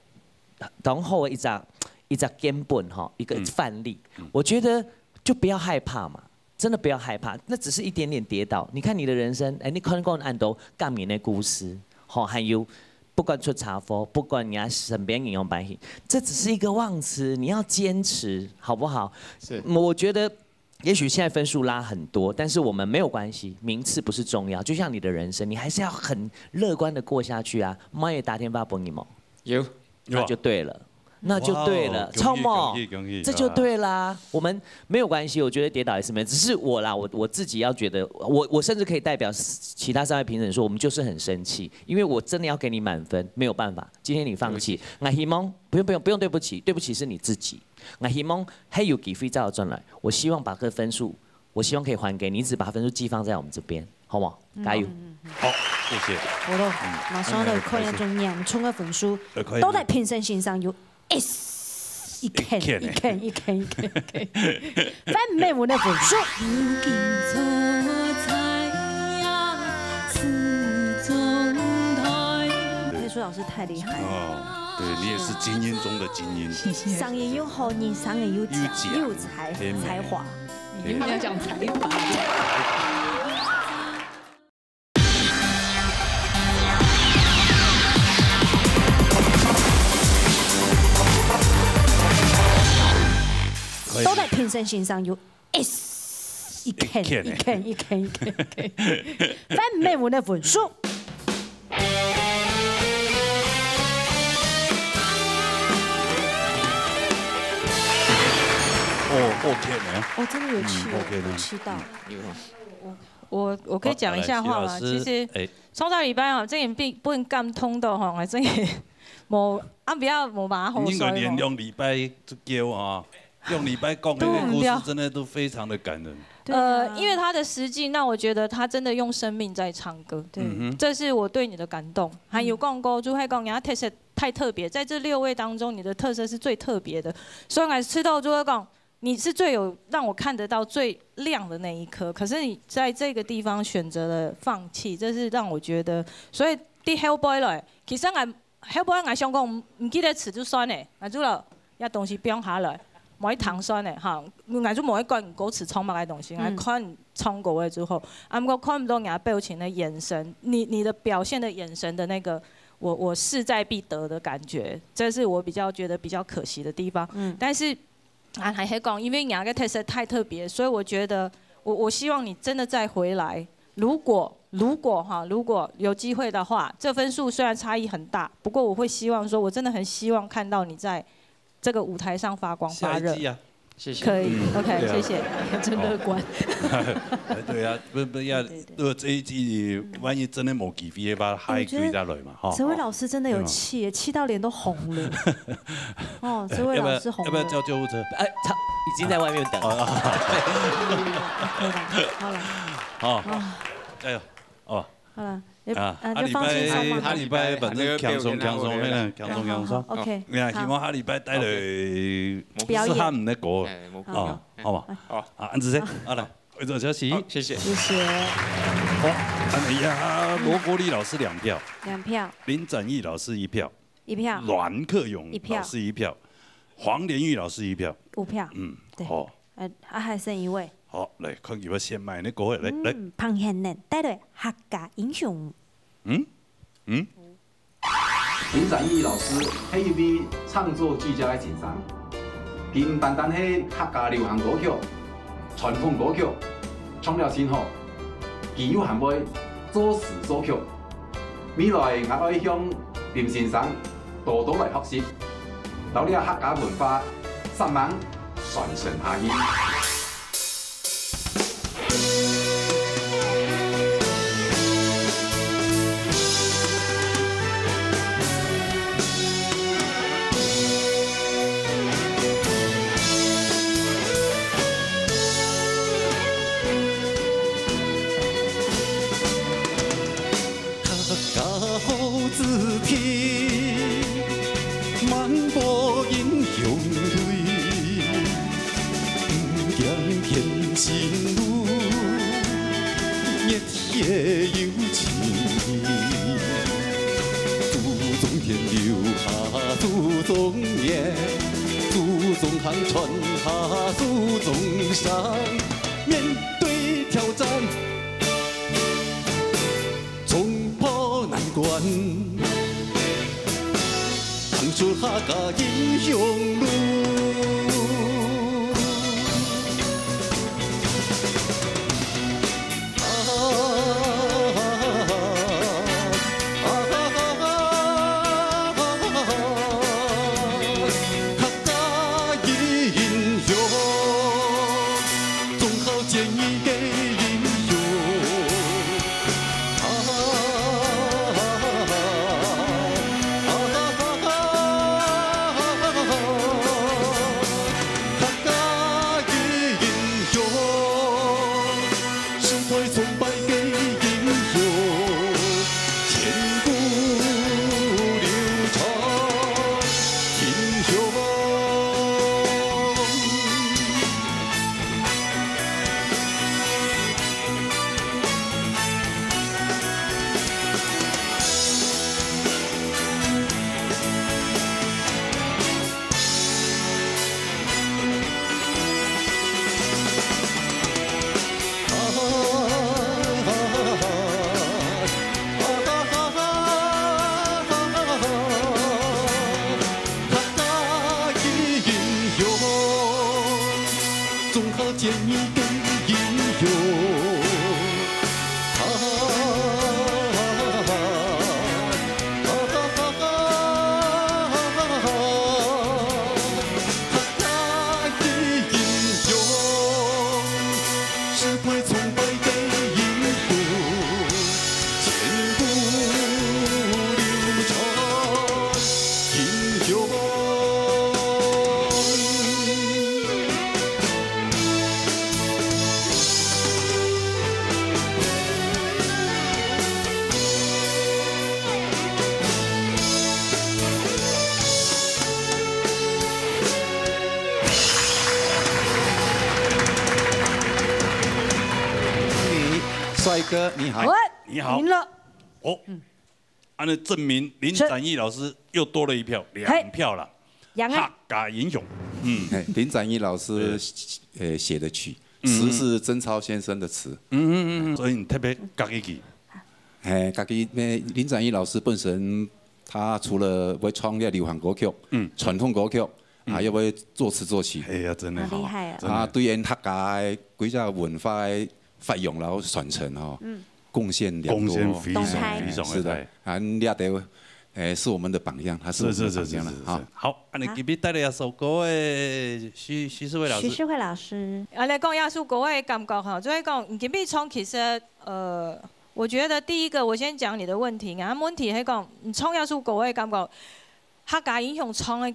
然后一张一张根本哈，一个范例，我觉得就不要害怕嘛。真的不要害怕，那只是一点点跌倒。你看你的人生，哎，你可能讲很多感人的故事，吼，还有不管出车祸，不管你身边人有关系，这只是一个忘词，你要坚持，好不好？是，我觉得也许现在分数拉很多，但是我们没有关系，名次不是重要。就像你的人生，你还是要很乐观的过下去啊。妈也打电话给你吗？有，那就对了。那就对了，哇哦恭喜恭喜恭喜！这就对啦。我们没有关系，我觉得跌倒也是没，只是我啦，我我自己要觉得，我我甚至可以代表其他三位评审说，我们就是很生气，因为我真的要给你满分，没有办法，今天你放弃，那希望不用不用不用对不起，对不起是你自己，那希望还有机会再转来，我希望把这分数，我希望可以还给你，一直把分数寄放在我们这边，好不好？加油！好，谢谢。好了，马上来看一下中年冲个分数，呃可以都在评审席上有 S 一看一看一看一看一看一看，完美分的分数。佩舒老师太厉害了，哦，对你也是精英中的精英。嗓音又好，你嗓音又又强又才天美才华。你们要讲才华。都在评审席上有 S 一看一看一看一看一看，完美分的分数。哦，OK 呢？我真的有气，嗯，OK 呢有气到。我我可以讲一下话吗？好来徐老师其实哎，上上礼拜哦，这影片不能感通的吼，还真也无啊，不要无把好应该所以吼。连两礼拜就给我啊，两礼拜讲那个故事真的都非常的感人。呃，因为他的实际，那我觉得他真的用生命在唱歌，对，这是我对你的感动。还有讲过，就会讲你的特色太特别，在这六位当中，你的特色是最特别的。所以我吃到就会讲，你是最有让我看得到最亮的那一颗，可是你在这个地方选择了放弃，这是让我觉得，所以第后背了，其实俺后背俺想讲，唔记得词就算了，俺就了，要东西放下来。無愛聽算了哈，𠊎就無愛管歌詞唱麼个東西，𠊎看你唱歌个就好。啊，毋過看毋到你个表情的眼神，你你的表現的眼神的那個，我我勢在必得的感覺，這是我比較覺得比較可惜的地方。但是，啊，還係講，因為你个特色太特別，所以我覺得我我希望你真的再回來。如果如果哈，如果有機會的話，這分數雖然差異很大，不過我會希望說，我真的很希望看到你在這個舞台上發光發熱。下一季啊，謝謝。可以，OK，對啊。謝謝。真樂觀。哎，對啊，不不要，對對對。如果這一季萬一真的無機會的話，還可以再來嘛，哈。哲偉老師真的有氣耶，氣到臉都紅了。哦，哲偉老師紅了。要不要要不要叫救護車？哎，他已經在外面等了。哦，哦，可以了，好了。好，加油。哦。 好了，也啊，啊，下禮拜，就放輕鬆嘛。下禮拜反正輕鬆輕鬆，嘿啦，輕鬆輕鬆。好，好，OK，你看，好。希望下禮拜帶來表演。適合你的歌，哎，無哦，好吧。好。啊，安子生，好，來，回轉消息。好，謝謝。謝謝。好，哎呀，羅國立老師兩票，兩票。林展毅老師一票，一票。阮克勇老師一票，一票。黃連煜老師一票。五票。嗯，對。好。呃，啊，還剩一位。好，來，看佢要選麼个歌，來，來。嗯，彭憲lenn帶來客家英雄。 嗯？嗯？林展毅老師係一位創作俱佳个先生，佢毋單單係客家流行歌曲、傳統歌曲唱了真好，佢又還會作詞作曲。未來𠊎愛向林先生多多來學習，摎這客家文化煞猛傳承下去。 客家好子弟，滿腹英雄淚，毋驚天生路，熱血有情義。祖宗田流下祖宗業，祖宗行傳下祖宗聲，面對挑戰， 衝破難關，行出客家英雄路。啊，啊，啊，啊，啊，客家英雄。 忠孝節義个英雄。啊，客家个英雄，時代崇拜个英雄，千古流傳。 英雄。客家个英雄，忠孝節義个英雄。啊，啊，啊，啊，客家个英雄。 時代崇拜个英雄，千古流傳英雄。帥哥，你好。喂，你好。贏了。哦，嗯。恁呢證明林展毅老師又多了一票，嘿。兩票了。贏啊。客家英雄。嗯。嘿，林展翼老师，呃，寫的曲，嗯。词是曾超先生的词。嗯，嗯，嗯，所以你特別合意佢。嘿，合意，因為林展翼老師本身，他除了會唱這流行歌曲，嗯。傳統歌曲，嗯。啊，又會作詞作曲。哎呀，真的好。好厲害啊。真的。啊，對咱客家的幾隻文化的發揚然後傳承吼，嗯。貢獻良多。貢獻非常，當然。非常的大。是的，啊，這兜，誒，是我們的榜樣，他是我們的榜樣了，是，是，是，是，哈。是。好，恁樣今日帶來這首歌的徐，徐世慧老師。徐世慧老師。啊，來講這首歌的感覺吼，就係講，你今日唱其實，呃，我覺得第一個，我先講你的問題啊，問題係講，你唱這首歌的感覺，客家英雄唱的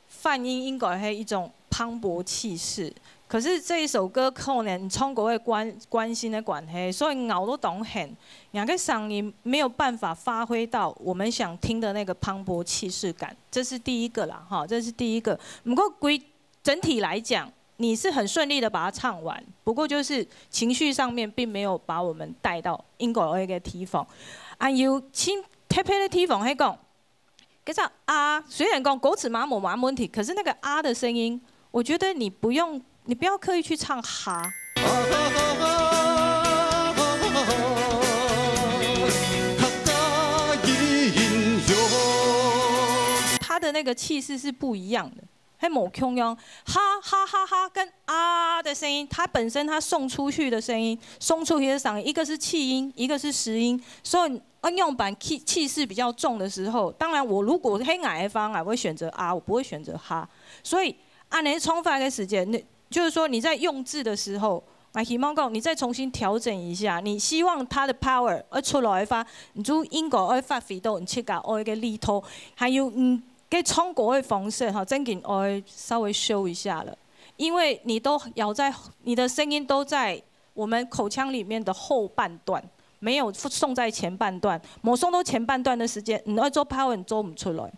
反映應該係一種磅礴氣勢。可是這一首歌可能你唱歌的關，關心的關係，所以咬到當緊，兩個聲音沒有辦法發揮到我們想聽的那個磅礴氣勢感，這是第一個啦，哈，這是第一個。不過歸，整體來講，你是很順利的把它唱完，不過就是情緒上面並沒有把我們帶到應該的地方。啊，有，其，特別的地方係講， 可是啊，雖然講歌詞嘛無麼問題，可是那個啊的聲音，我覺得你不用，你不要刻意去唱哈。他的那個氣勢是不一樣的，還無共樣，哈哈哈哈，跟啊的聲音，它本身它送出去的聲音，送出去的聲音，一個是氣音，一個是實音，所以 啊，仰般氣，氣勢比較重的時候，當然我如果係𠊎个話，𠊎會選擇啊，我不會選擇哈。所以，恁樣唱法个時間，那就是說你在用字的時候，𠊎希望講你再重新調整一下，你希望它的 power 愛出來个話，你就應該愛發揮到你自家愛个力度，還有，嗯，个唱歌个方式哈，正經愛稍微修一下了，因為你都咬在，你的聲音都在 我們口腔裡面的後半段，沒有送在前半段，無送到前半段的時間，你愛做power你做毋出來，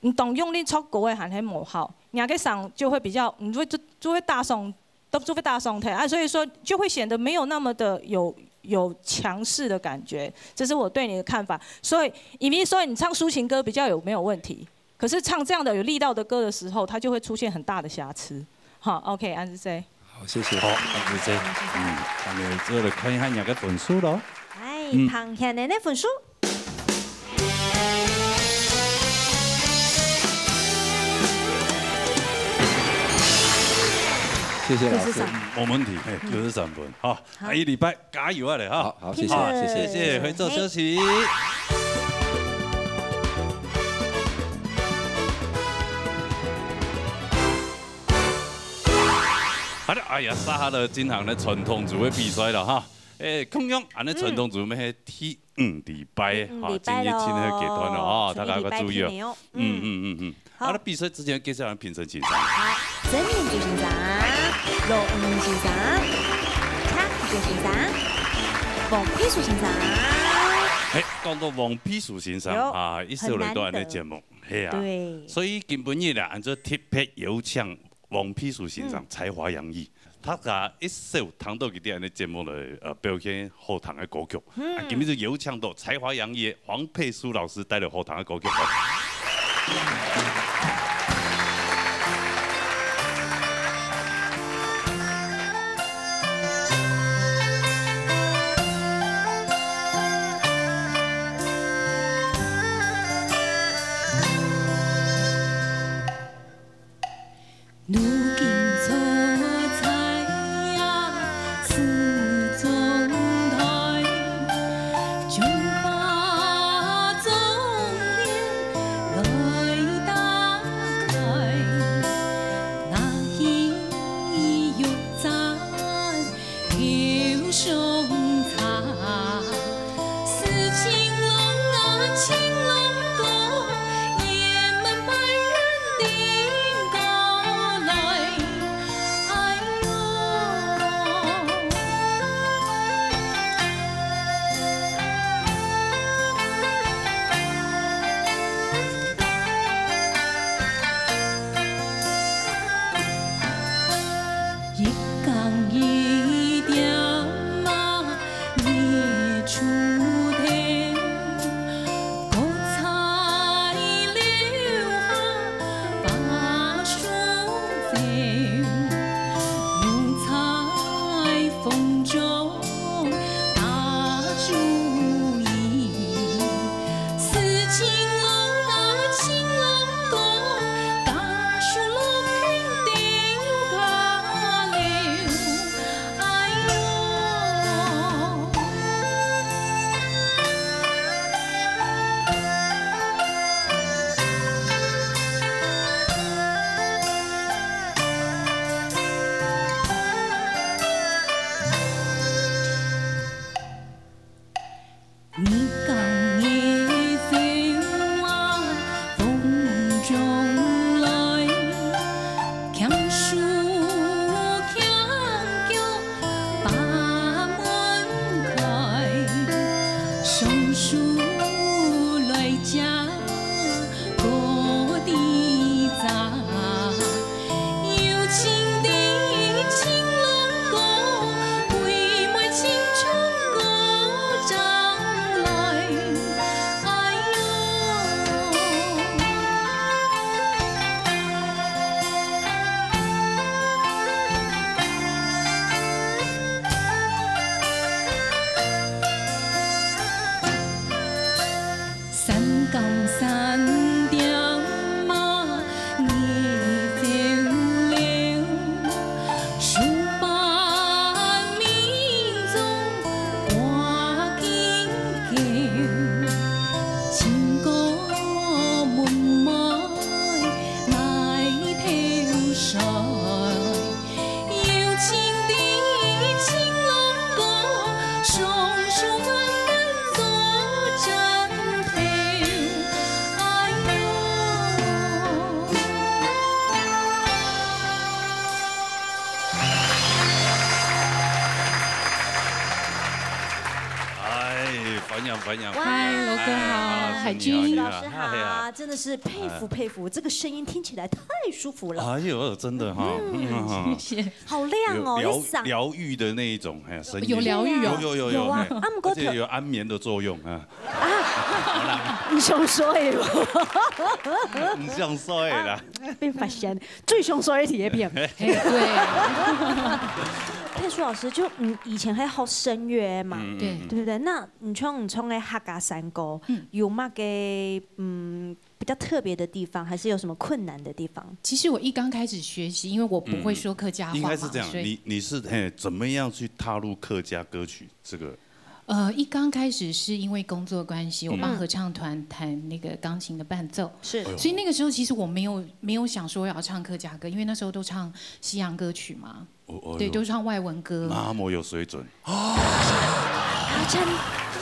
你當用力唱歌个還係無效，你个聲就會比較，你就會，就，就會大聲，都，就會大聲忒啊，所以說就會顯得沒有那麼的有，有強勢的感覺，這是我對你的看法。所以，因為說你唱抒情歌比較有，沒有問題， 可是唱這樣的有力道的歌的時候，它就會出現很大的瑕疵。好，OK，安之 C。好，謝謝。好，安之 C。嗯，咱們最後來看一下你个分數咯。哎，嗯。彭顯然个分數。謝謝老師。九十三。無問題，嘿，九十三分。好，好。下一禮拜 加油啊，來哈！好，好，謝謝，好，謝謝。謝謝，回座休息。好的，哎呀，接下來進行个傳統組个比賽了哈。誒，共樣，恁樣傳統組个係第五禮拜，哈，第五禮拜咯。今日進入階段了哈，大家要注意哦。第五禮拜聽哦。嗯，嗯，嗯，嗯。 好。啊，該比賽之前介紹下評審先生。好，曾明珠先生、羅文先生、蔡福建先生、黃佩書先生。嘿，講到黃佩書先生，有，啊，一直有來到咱个節目，很難得。係啊。對。所以今晡日啊，俺就特別邀請黃佩書先生，嗯。才華洋溢。 大家一直有聽到佢在恁个節目裡，呃，表現好聽个歌曲。嗯。啊，今日就邀請到才華洋溢个黃佩書老師帶來好聽个歌曲。欢迎，嗨，罗哥好，哎，马老师，海军。你好，你好，老师好，哎呀。真的是佩服佩服，这个声音听起来太舒服了。哎呦，真的哈，嗯，谢谢。好亮哦，有疗，你嗓，疗愈的那一种，哎，声音。有疗愈哦。有，有，有，有啊，哎，啊，不过特，而且有安眠的作用啊。啊，你想说的哦。你想说的啦。啊，被发现，最想说的体验。嘿，对。佩舒老师，就，嗯，以前还好声乐嘛，嗯，对。对不对？那你唱，你唱的客家山歌，嗯。有么个，嗯，比较特别的地方，还是有什么困难的地方？其实我一刚开始学习，因为我不会说客家话嘛，嗯，应该是这样，所以，你，你是，嘿，怎么样去踏入客家歌曲这个？呃，一刚开始是因为工作关系，我帮合唱团弹那个钢琴的伴奏，嗯。是。哎呦。所以那个时候其实我没有，没有想说要唱客家歌，因为那时候都唱西洋歌曲嘛。哦，哦哟。对，都唱外文歌。那么有水准。还要唱，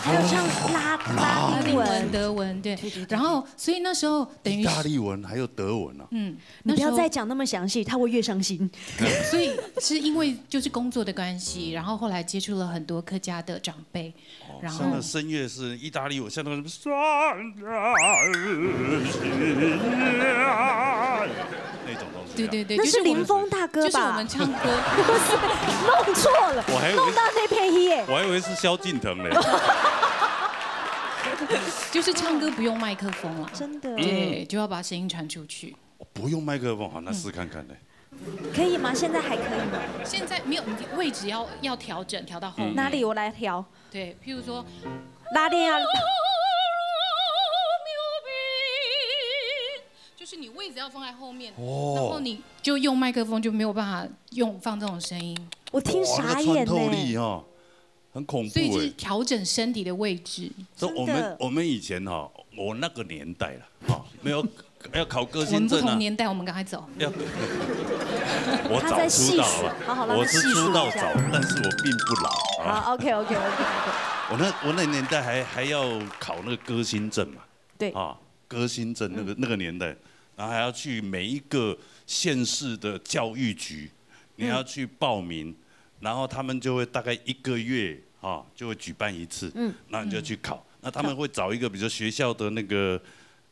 还要唱拉，拉丁文。拉丁文、德文，对。对，对，对，然后，所以那时候等于是，意大利文还有德文啊。嗯，你不要再讲那么详细，他会越伤心。那时候，所以是因为就是工作的关系，然后后来接触了很多客家的长辈，哦，然后像那声乐是意大利文，像那个什么，那种东西啊。对，对，对，那是林峰大哥吧？就是我们，就是我们唱歌。不是，弄错了，我还以为是，弄到那边去耶。我还以为是萧敬腾嘞。就是唱歌不用麦克风了，真的。对，就要把声音传出去。哦，不用麦克风，好，那试看看嘞。可以吗？现在还可以吗？现在没有，你位置要，要调整，调到后面。嗯。哪里？我来调。对，譬如说，拉链啊。就是你位置要放在后面，哦。然后你就用麦克风就没有办法用，放这种声音。我听傻眼呢。哇，那个穿透力哦，很恐怖欸。所以就是调整身体的位置。所以我们，真的。我们以前哈，我那个年代了，哈，没有，要考歌星证啊。我们不同年代，我们赶快走。要，我早出道了，他在细数，好，好，让他细数一下。我是出道早，但是我并不老啊。好，OK，OK，OK，OK。我那，我那年代还，还要考那个歌星证嘛。 对。啊，歌星证那个，嗯。那个年代，然后还要去每一个县市的教育局，你要去报名，嗯。然后他们就会大概一个月，啊，就会举办一次，嗯。那你就去考。嗯。那他们会找一个，比如说学校的那个，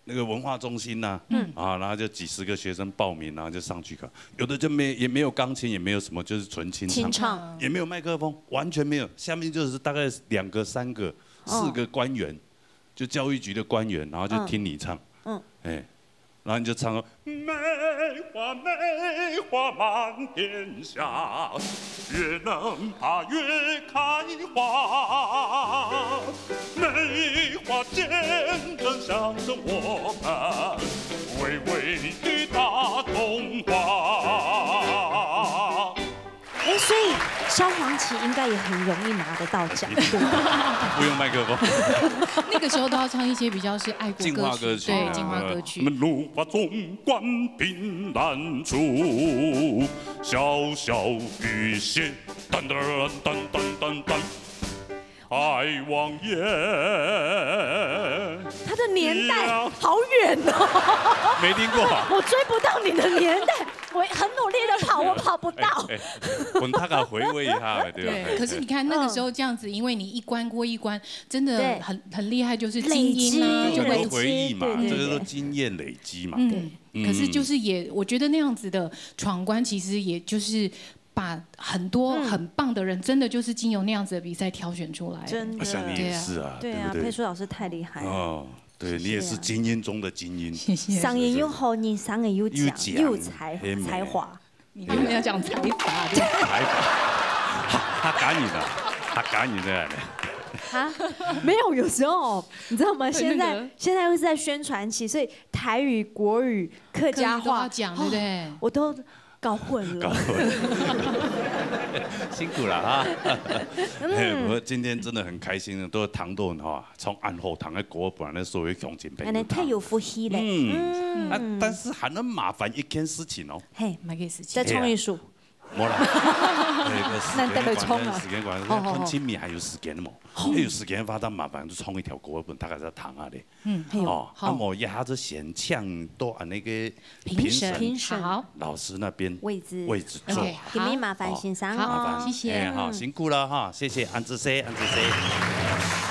那个文化中心呐，嗯。啊，然后就几十个学生报名，然后就上去考。有的就没，也没有钢琴，也没有什么，就是纯清唱。清唱。也没有麦克风，完全没有。下面就是大概两个、三个、哦。四个官员， 就教育局的官员，然后就听你唱。嗯。嗯。哎，然后你就唱说，梅花，梅花满天下，越能把月开花。梅花见证象征我们微微的大中华。 哎，所以萧煌奇应该也很容易拿得到奖，对不对？不用麦克风。那个时候都要唱一些比较是爱国歌曲，进化歌曲，对，啊。进化歌曲。我们怒发冲冠凭栏处，潇潇雨歇，噔噔噔噔噔噔。 太王爷。他的年代好远哦。没听过啊？我追不到你的年代，我很努力地跑，我跑不到。哎，哎，我们大概回味一下，对吧？对，可是你看那个时候这样子，因为你一关过一关，真的很，对。很厉害，就是精英啊，累积，就会，很多回忆嘛，对，对，对。这个都经验累积嘛。嗯，嗯。可是就是也，我觉得那样子的闯关，其实也就是把很多很棒的人，嗯。真的就是经由那样子的比赛挑选出来。真的。啊，像你也是啊，对啊。对啊，对不对？佩舒老师太厉害了。哦，对，你也是精英中的精英。谢谢。声音又好，你声音又强，又强，又才，黑妹。才华。你刚刚要讲财阀，对不对？财阀，他，他赶你的，他赶你的。啊？没有，有时候你知道吗？对，现在，那个现在又是在宣传期，所以台语、国语、客家话，客语都要讲，对不对？哦，我都搞混了。搞混了。辛苦了哈。嗯。哎，不过今天真的很开心，都谈到哈，从暗后谈个国本来所有乡亲朋友谈。哎，太有福气嘞。嗯。嗯。啊，但是还能麻烦一件事情哦。嘿，么个事情？再唱一首。哎呀。没啦。那个时间关系，难得来冲啊。时间关系，好，好，好。看清明还有时间吗？哦。还有时间的话，咱麻烦就唱一条国本，大家再谈下嘞。 嗯，好，哦，好。啊，無一下子先請到啊那個評審，評審，好。老師那邊位置，位置坐。OK，好。今日麻煩先生哦。好，麻煩，謝謝。哎，好，辛苦了哈，謝謝，恁仔細，恁仔細。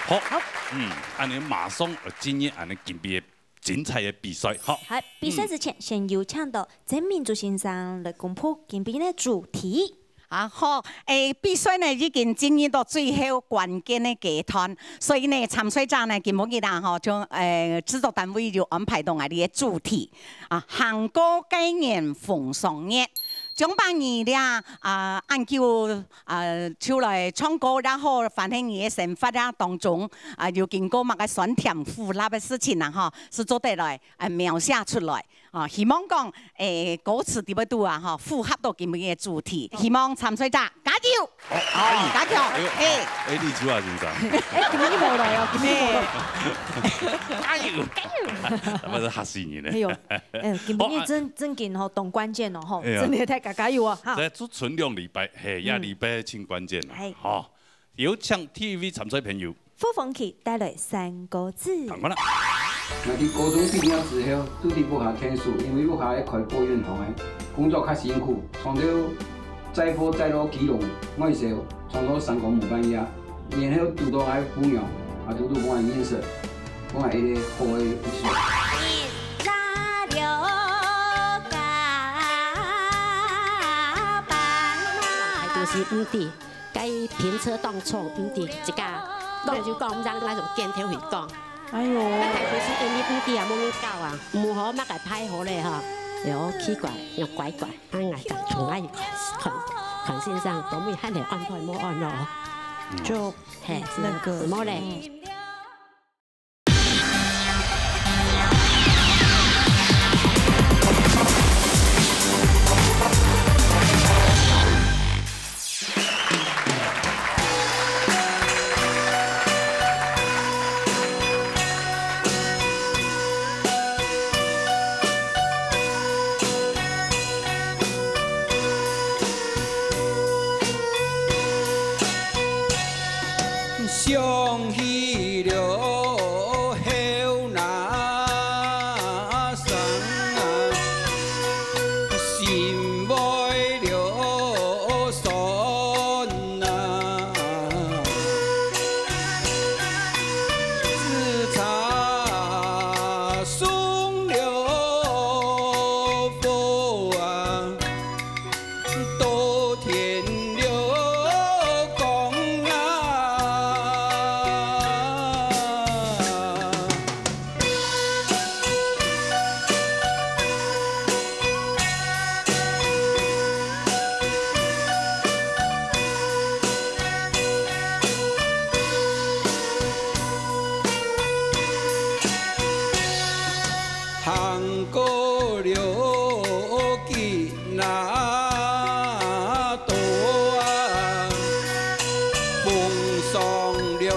好，好。嗯，恁樣馬上，呃，進入恁樣今晡日个精彩个比賽，好。好，比賽之前，嗯。先有請到曾明珠先生來公布今晡日个主題。啊，好，誒，比賽呢已經進入到最後關鍵个階段，所以呢，參賽者呢，今晡日啊，吼，就，誒，製作單位就安排到𠊎兜个主題，啊，行過該年豐收月。 張板二這，啊，恁久，啊，就來唱歌也好，反正你个生活啊當中，啊，有經過麼个酸甜苦辣个事情啊，吼，係做得來，啊，描寫出來。啊，希望講，誒，歌詞裡背肚啊，吼，符合到今晡日个主題。希望參賽者加油！ 哦，加強，哎呦，哎。哎，李秋華先生。哎，今晡日無來哦，今晡日無來。哎。加油！加油！那麼是嚇死人呢。哎呦，哎，今晡日真，好，啊。真緊吼，當關鍵哦，吼，哎呀。真个大家加油哦，哈。這就賰兩禮拜，嘿，這禮拜真關鍵了，嗯。哎。好，有請第一位參賽朋友。傅鳳琪帶來三個字。當然了。 𠊎在高中畢業之後，就在屋下𢯭手，因為屋下愛開貨運行个，工作較辛苦，常常載貨載到基隆外銷，常常三更無半夜。然後堵到𠊎餔娘，啊，堵堵分𠊎認識，分𠊎一個好个意思。就是毋知。 該停車當衝，毋知自家講就講，毋知愛用肩頭去講。哎喲。該大概係因為毋知啊，無人教啊，無好麼个排好咧吼。哎喲，奇怪，又怪怪，恁樣講，從來看，看，看先生，都沒還得安排，無安咯。就嘿，那個，無咧。嗯。 想起了後那聲啊，心灰了酸啊，只差送了火啊。 到天亮光啊。行過了 那多啊，風霜了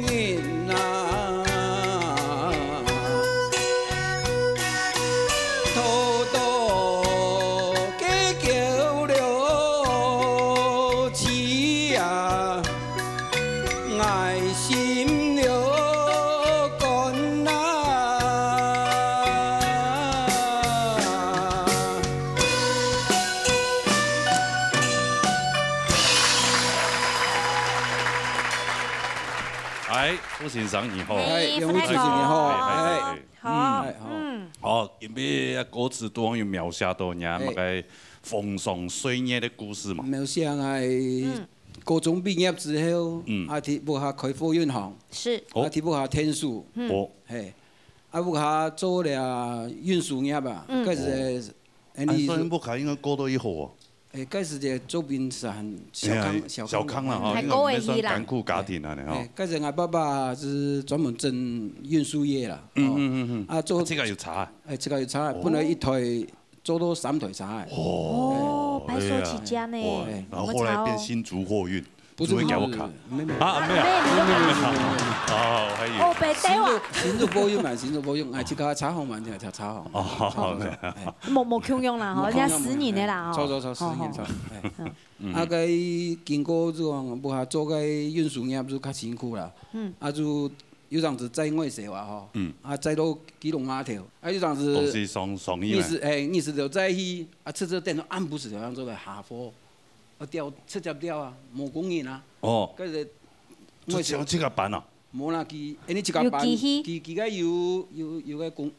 人啊，偷偷計較了妻啊。 愛心流干啊。哎，傅先生你好。哎，哎，杨副主席你好。哎，哎，哎，哎。好。哎，好。嗯。好，今晡日歌詞當中有描寫到你啊，哎。那個風霜歲月的故事嘛。描寫𠊎，嗯。 高中畢業之後，嗯。啊，在屋下開貨運行，是。哦。啊，在屋下𢯭手，嗯。哦。嘿，啊，屋下做了運輸業啊，嗯。該時，哦。哎，你，啊，所以屋下應該過得已好哦。哎，該時个做兵是很小康，哎呀，小康，小康啦，哈，還過得去啦。應該毋係算艱苦家庭啊，呢，哈。哎，該時𠊎爸爸係專門整運輸業啦，嗯，哦。嗯，嗯，嗯。啊，做，啊，這個有差啊。哎，這個有差啊，哦。本來一台 做到三台車欸。哦，哦，白手起家呢。哎呀，哇，然後後來變新竹貨運，不是，做一條卡。不是，不是，沒有，沒有。啊，沒有。沒有，沒有，沒有，沒有，沒有。哦，還有。哦，白帶哇。新竹，新竹貨運嘛，新竹貨運，哎，這個車行嘛，這個車行。哦，車行，沒有。哎。無，無共樣啦，吼，無共樣，人家私人的啦，哎，吼。錯，錯，錯，私人，哦。錯，哎。嗯。嗯。啊，該經過這種，不過做該運輸業就較辛苦啦。嗯。啊，就有當時載外銷啊，吼。嗯。啊，載到基隆碼頭，啊，有當時東西送，送去嘛。日時，哎，日時就載去， 啊，直直等到暗晡時就恁樣做个下貨，啊，吊，直接吊啊，無工人啊。哦。該時 𠊎就自家搬啊？無啦，佢，因為自家搬，有機器？佢，佢个有，有，有个工，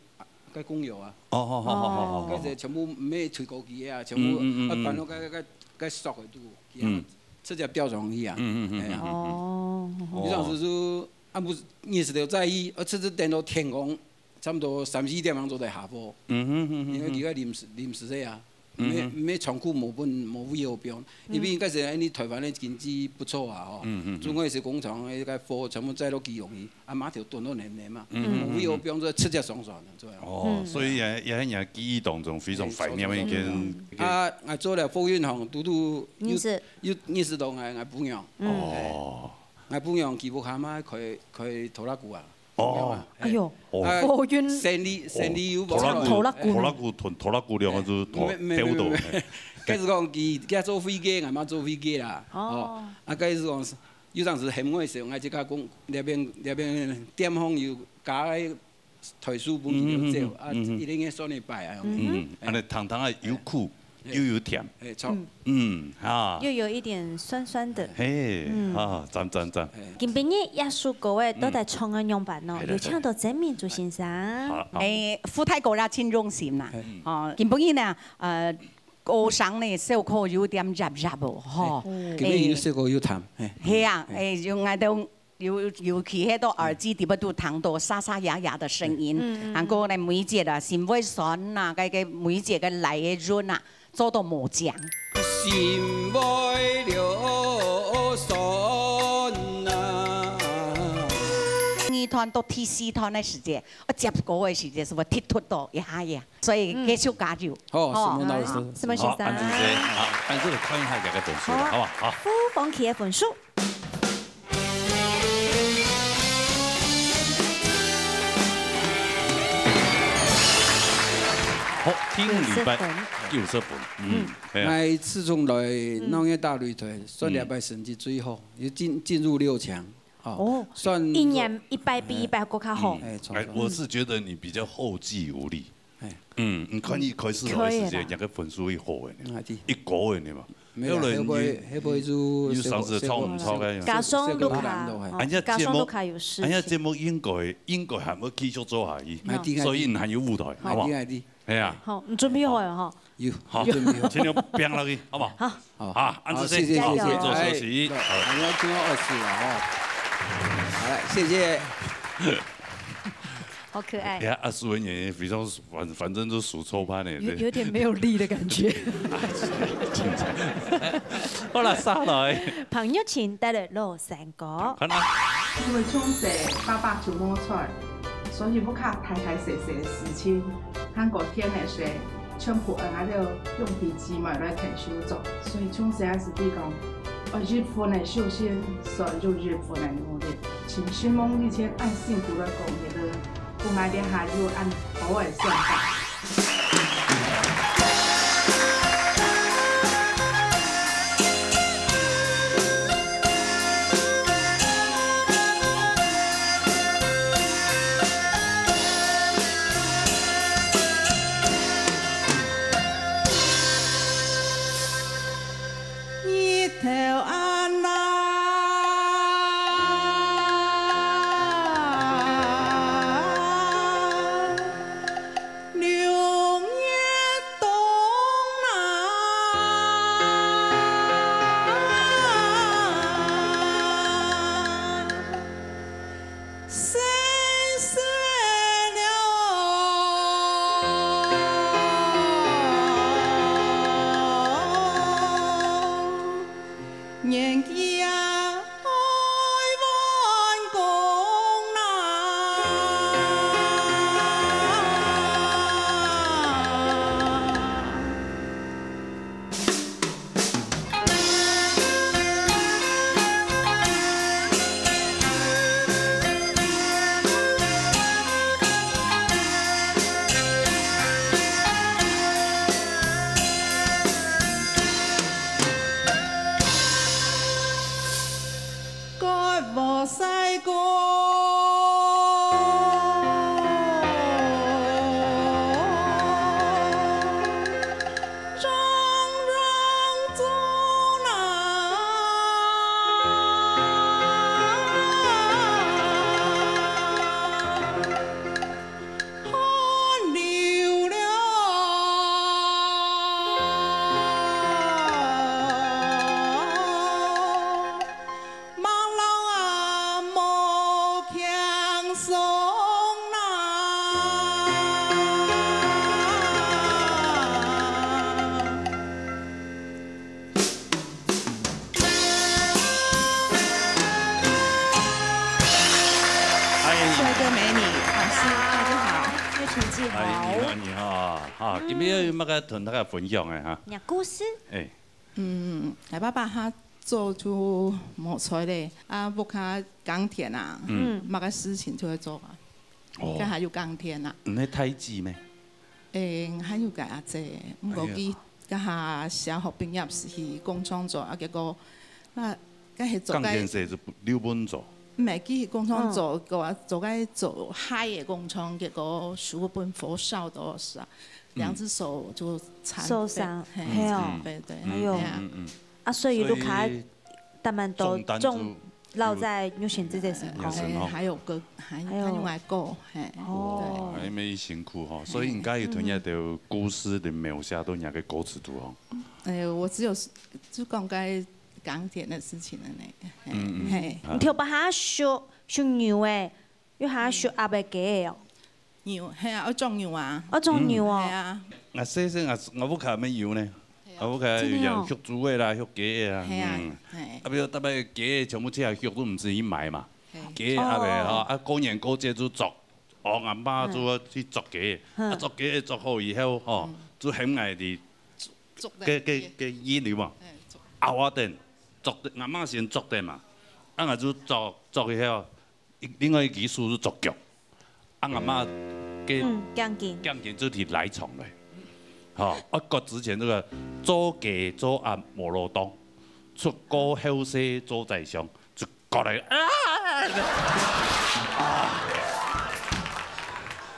个工友啊。哦，好，好，好，好，好。該些全部毋係推高機个啊，全部，嗯，嗯，嗯，嗯。啊，搬到該，該，該，該索个肚，嗯。直接吊上去啊。嗯，嗯，嗯，哎呀。嗯，嗯。哦。有當時就，啊，毋係，日時就在意，啊，直直等到天光，差不多三四點鐘做得下貨。嗯，嗯，嗯，嗯，因為佢个臨時，臨時个啊。 毋係，嗯哼。毋係倉庫無分，無位好放，因為該時你台灣个經濟毋錯啊，吼。嗯，嗯，嗯。中國係工廠，該个貨全部載到基隆去，啊，碼頭囤到淰淰嘛，嗯，嗯，嗯，無位好放，就直接上船了，這樣。哦，嗯。所以也，也，也記憶當中非常懷念的一件，嗯。啊，𠊎做了貨運行，堵堵有，你係？有認識到𠊎，𠊎餔娘。嗯。哦。𠊎餔娘佢屋下嘛開，開拖拉庫啊。 哦。哎喲，哦。啊，貨運。生理，生理有無？拖拉庫，拖拉庫。拖拉庫，拖，拖拉庫兩個字，拖，沒，沒，丟到，沒，沒，沒。嘿。該係講佢，佢做飛機，𠊎嘛做飛機啦。哦。哦。啊，該係講，有當時喊𠊎个時候，𠊎自家講，這邊，這邊店方有加个台數分佢走，嗯，嗯，嗯，啊，嗯，嗯。一定要算一擺啊。嗯哼。嗯，哎。恁樣糖糖啊，有苦， 又有甜。哎，著。嗯。嗯，哈。又有一點酸酸的。嘿，嗯。啊，讚，讚，讚。哎。今晡日這首歌个到底唱个仰般呢？嗯。有請到曾明珠先生。好，好。哎，副大哥啦，真用心啦。哎。哦，今晡日呢，呃，歌聲呢，小可有點弱弱哦，吼。哎。今晡日有小可有淡，哎。係啊，哎。哎，用𠊎兜 尤，尤其係到耳機底背都聽到沙沙啞啞个聲音，嗯，嗯，嗯。還過呢，每一節啊，心會酸啊，該个每一節个來个潤啊，做到無講。心會流酸啊。二段到第四段个時節，啊，接歌个時節係會突突到一下呀，所以繼續加油。嗯。好，好。承蒙老師。好，承蒙先生。好，恁仔細，好，恁仔細看一下這個分數了，好啊。好不好？好。傅鳳琪个分數。 好，第二擺，九十分。九十分。嗯，嗯。係啊。𠊎自從來鬧熱大擂台，算這擺成績最好，嗯。有進，進入六強，哦，哦，算一年一擺比一擺過較好。嗯。哎，沒錯。哎，我是覺得你比較後繼無力。 哎。嗯，你看一開始个時節，可以啦。人家分數會好个呢，嗯，係。一高个呢嘛。沒有啦，後背，後背就有上次衝毋衝个。加上Luka，哎。哦，人家節目，加上Luka有事情。人家節目應該，應該還會繼續做下去，哎，對，哎，對。所以你還有舞台，好不好？哎，對，哎，對。哎呀。好，你準備好了哈？有，好，準備好。請你拼落去，好不好？好。 好。好，恁仔細，好，謝謝，謝謝。好，做休息。哎，好。哎，你要聽到二十了哦。好了，謝謝。好可愛。哎呀，二十分演員非常，反，反正就數錯判的，有，對。有點沒有力的感覺。好了，上來。彭玉琴帶來《老山歌》。看啊。因為從細，爸爸就無在，所以屋下大大細細个事情，還過田个事， 全部愛𠊎兜兄弟姊妹來𢯭手做。所以從細个時節講，愛一分个修行，所以就一分个努力。盡承蒙以前恁辛苦个工業，分𠊎這下有恁好个想法。你好，你好，哈，今日有麼个同大家分享个哈？你故事？哎，嗯，𠊎爸爸佢做就無在咧，啊，屋下耕田啊，嗯，麼个事情就會做啊，哦，該下有耕田啊。你係大姊咩？誒，還有个阿姊，毋過佢該下小學畢業時去工廠做，啊，結果，該該係做該耕田時就留分做。 毋係，佢去工廠做，个話做該做海个工廠，結果樹分火燒到係啊，兩隻手就殘廢，受傷，嘿，係哦，殘廢，對，哎喲，係啊，嗯嗯，啊，所以你屋下，所以大半都種，種落在玉賢姊个身上，還有哥，還還有阿哥，嘿，哦，還有辛苦吼，所以應該有同樣个故事个描寫到你个歌詞肚吼。哎，我只有就講該 耕田个事情个呢，嘿，嗯嗯，嘿，你頭擺還畜畜牛誒，又還畜鴨仔雞仔哦。牛，係啊，愛種牛啊。愛種牛哦。係啊。𠊎細細𠊎𠊎屋下乜有呢，𠊎屋下有養畜豬仔啦，畜雞仔啊，係啊，嗯，係，啊，比如逐擺雞仔全部出來畜，都毋使去買嘛，雞鴨仔吼，啊，過年過節就捉，哦，阿媽就去捉雞，啊，捉雞捉好以後吼，就喊𠊎去，捉个个个印有無？ 啊，我等捉，阿媽先捉等嘛，啊，𠊎就捉捉以後，另外一隻手就捉腳，啊，阿媽个頸筋，頸筋就去拉長咧，吼，啊，割之前這個做雞做鴨無路當，出過後世做宰相，就割來啊，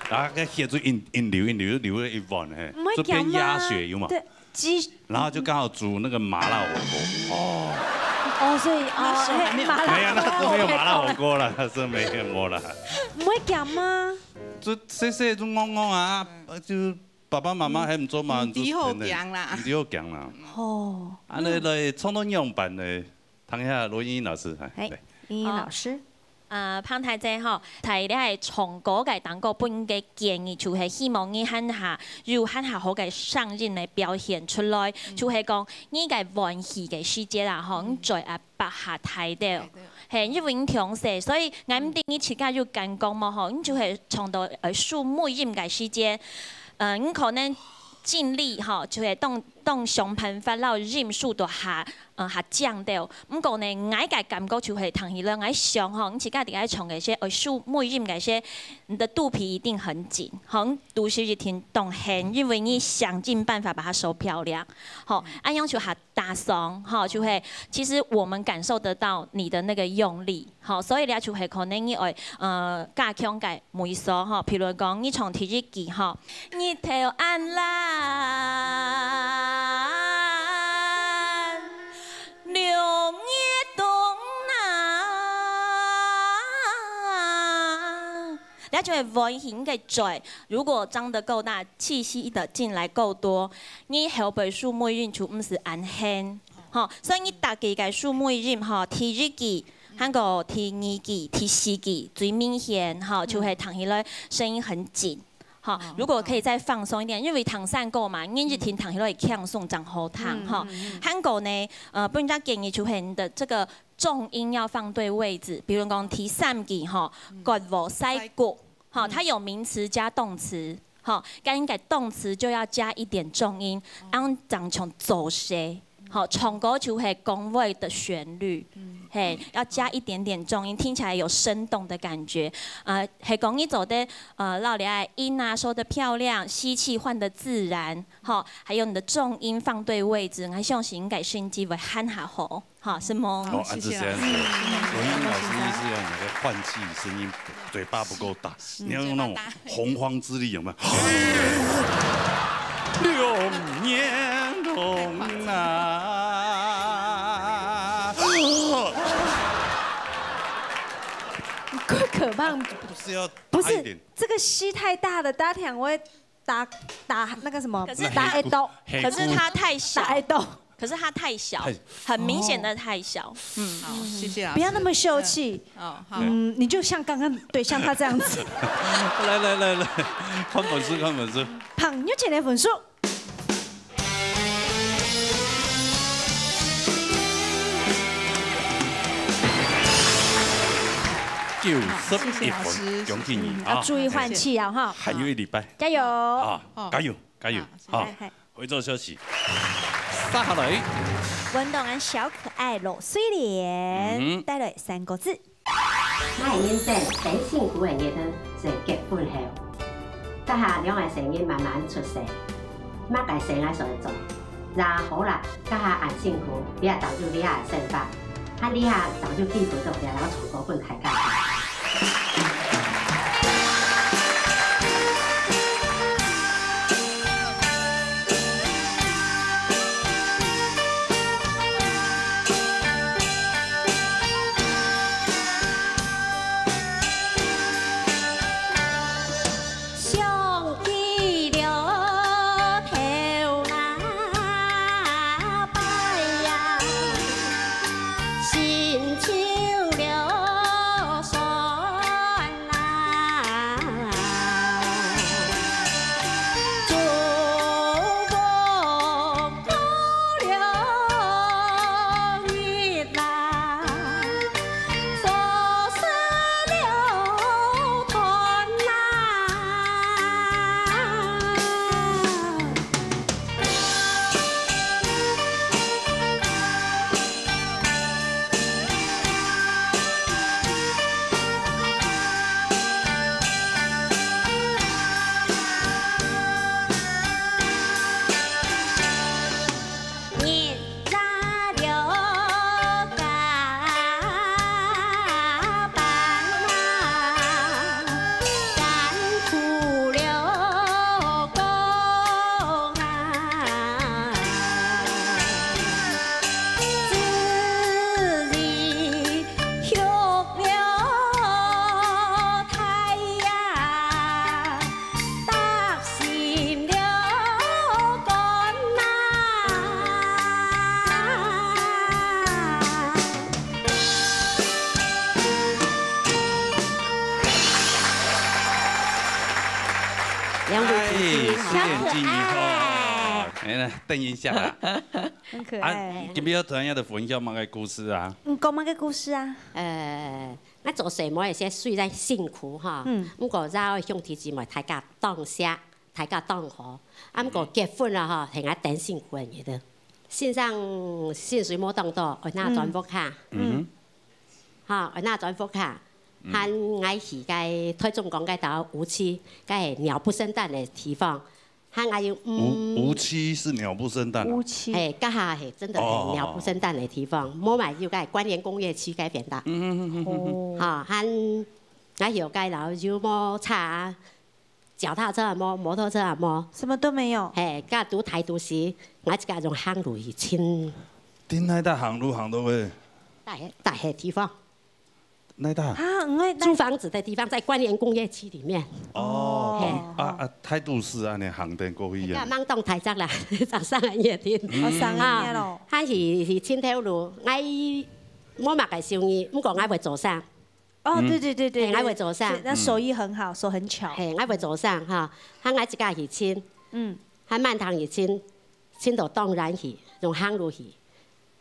啊，該血就硬硬流硬流流了一碗嘿，就變鴨血有無？對。 雞，然後就剛好煮那個麻辣火鍋。哦，哦，所以哦，那時候還沒有，嘿，麻辣，沒有，那時候沒有麻辣火鍋了，那時候沒有了。毋會鹹嗎？就細細就戇戇啊，就爸爸媽媽還毋做嘛，毋知好鹹啦，毋知好鹹啦。哦，啊，該來唱到仰般呢？聽一下羅英英老師，哎，對，英英老師。 啊，彭大姐吼，在這个唱歌个當中分个建議，就係希望你還較有還較好个聲音來表現出來，就係講你个換氣个時節啦吼，你嘴啊擘較大兜，係，因為你傷勢，所以𠊎毋知你自家有感覺無吼，你就係唱到呃，收尾音个時節，呃，你可能盡力吼，就係當當想辦法摎音收到較 呃，較靚兜。毋過呢，𠊎个感覺就係聽起來，𠊎想吼，你自家在該唱个時節，呃，收尾音个時節，你的肚皮一定很緊，吼，你肚臍一定當絚，因為你想盡辦法把它收漂亮，吼，恁樣就較打爽，吼，就係，其實我們感受得到你的那個用力，吼，所以呢，就係可能你愛，呃，加強个 每首吼，譬如講，你唱第一句吼，日頭恁藍，六月冬啊，這就係尾音个嘴，如果張得夠大，氣息的進來夠多，你後背收尾音就毋使恁絚。吼，所以你逐句个收尾音吼，第一句 還過第二句、第四句最明顯，吼，就係聽起來聲音很緊。吼，如果可以再放鬆一點，因為聽山歌嘛，你一定聽起來會輕鬆，正好聽，吼。還過呢，呃，分人家建議就係你的這個重音要放對位置，比如講第三句，吼，割禾曬穀，吼，它有名詞加動詞， 吼，該應該動詞就要加一點重音，恁樣正像做事。吼，唱歌就係講話的旋律，嘿，要加一點點重音，聽起來有生動的感覺。呃，係講你做得，呃，摎這个音啊收得漂亮，吸氣換得自然，吼，還有你的重音放對位置，𠊎相信應該成績會還較好。 好，是嗎？哦，啊，謝謝老師。謝謝老師。文英老師意思要你的換氣聲音，嘴巴不夠大，你要用那種洪荒之力，有沒有？六月冬啊！快可怕！不是要大一點？不是，這個吸太大了，大家聽我會打打那個什麼，可是打耳朵，可是它太小，打耳朵。 可是它太小，太小。很明顯的太小。嗯，好，謝謝老師。不要那麼秀氣。哦，好。嗯，你就像剛剛，對，像他這樣子。來來來來，看分數，看分數。朋友圈的分數。有十一分，謝謝老師。恭喜你啊！嗯，要注意換氣啊，哈。還有一禮拜。加油！啊，好。加油，加油！啊，好，嗨，嗨。回座休息。接下來，運動員小可愛羅瑞蓮，嗯。帶來三個字。 𠊎認真等辛苦个日子，就結婚後。這下兩個細人慢慢出世，麼个事𠊎想做，也好啦，這下恁辛苦，這下當有這下个生活，還這下當有機會到這下唱歌分大家聽。 想起了頭那擺呀，心就了酸啊。祖國 高了日啦，烧死了团啦。两位主持人，哎，是演技以后，哎，等一下啦。很可爱。啊，今天要怎样的分享么个故事啊？嗯，讲么个故事啊？呃，我做細妹个时虽然辛苦哈，嗯。毋过也兄弟姊妹大家当惜，大家当好。啊，毋过结婚了哈，系𠊎等辛苦个日子。先生薪水无当多，爱拿转屋下。嗯。 哈，愛拿轉屋下，還愛去該臺中港該兜烏溪，該鳥不生蛋个地方，還愛有，嗯，烏，烏溪是鳥不生蛋啊？烏溪。嘿，該下係真个係鳥不生蛋个地方，無嘛有該關聯工業區該片啦。嗯嗯嗯嗯嗯。哦。哈，還愛有該兜有無車啊，腳踏車啊無，摩托車啊無。什麼都沒有。嘿，該堵大都市，𠊎自家用行路去尋。恁大行路行到去？大个，大个地方。 哪搭？啊，很會，租房子的地方，在關聯工業區裡面。哦，嘿。啊，啊，大都市恁樣行得過去啊？該吂當大隻啦，上山很遠的。哦，上山遠咯。啊，還是，是盡頭路，𠊎無麼个收入，毋過𠊎會做生。哦，嗯。對對對對，嘿，𠊎會做生。對，那手藝很好，手很巧。嘿，𠊎會做生哈，還𠊎自家去尋，嗯。還滿堂去尋，尋到當然去，用行路去。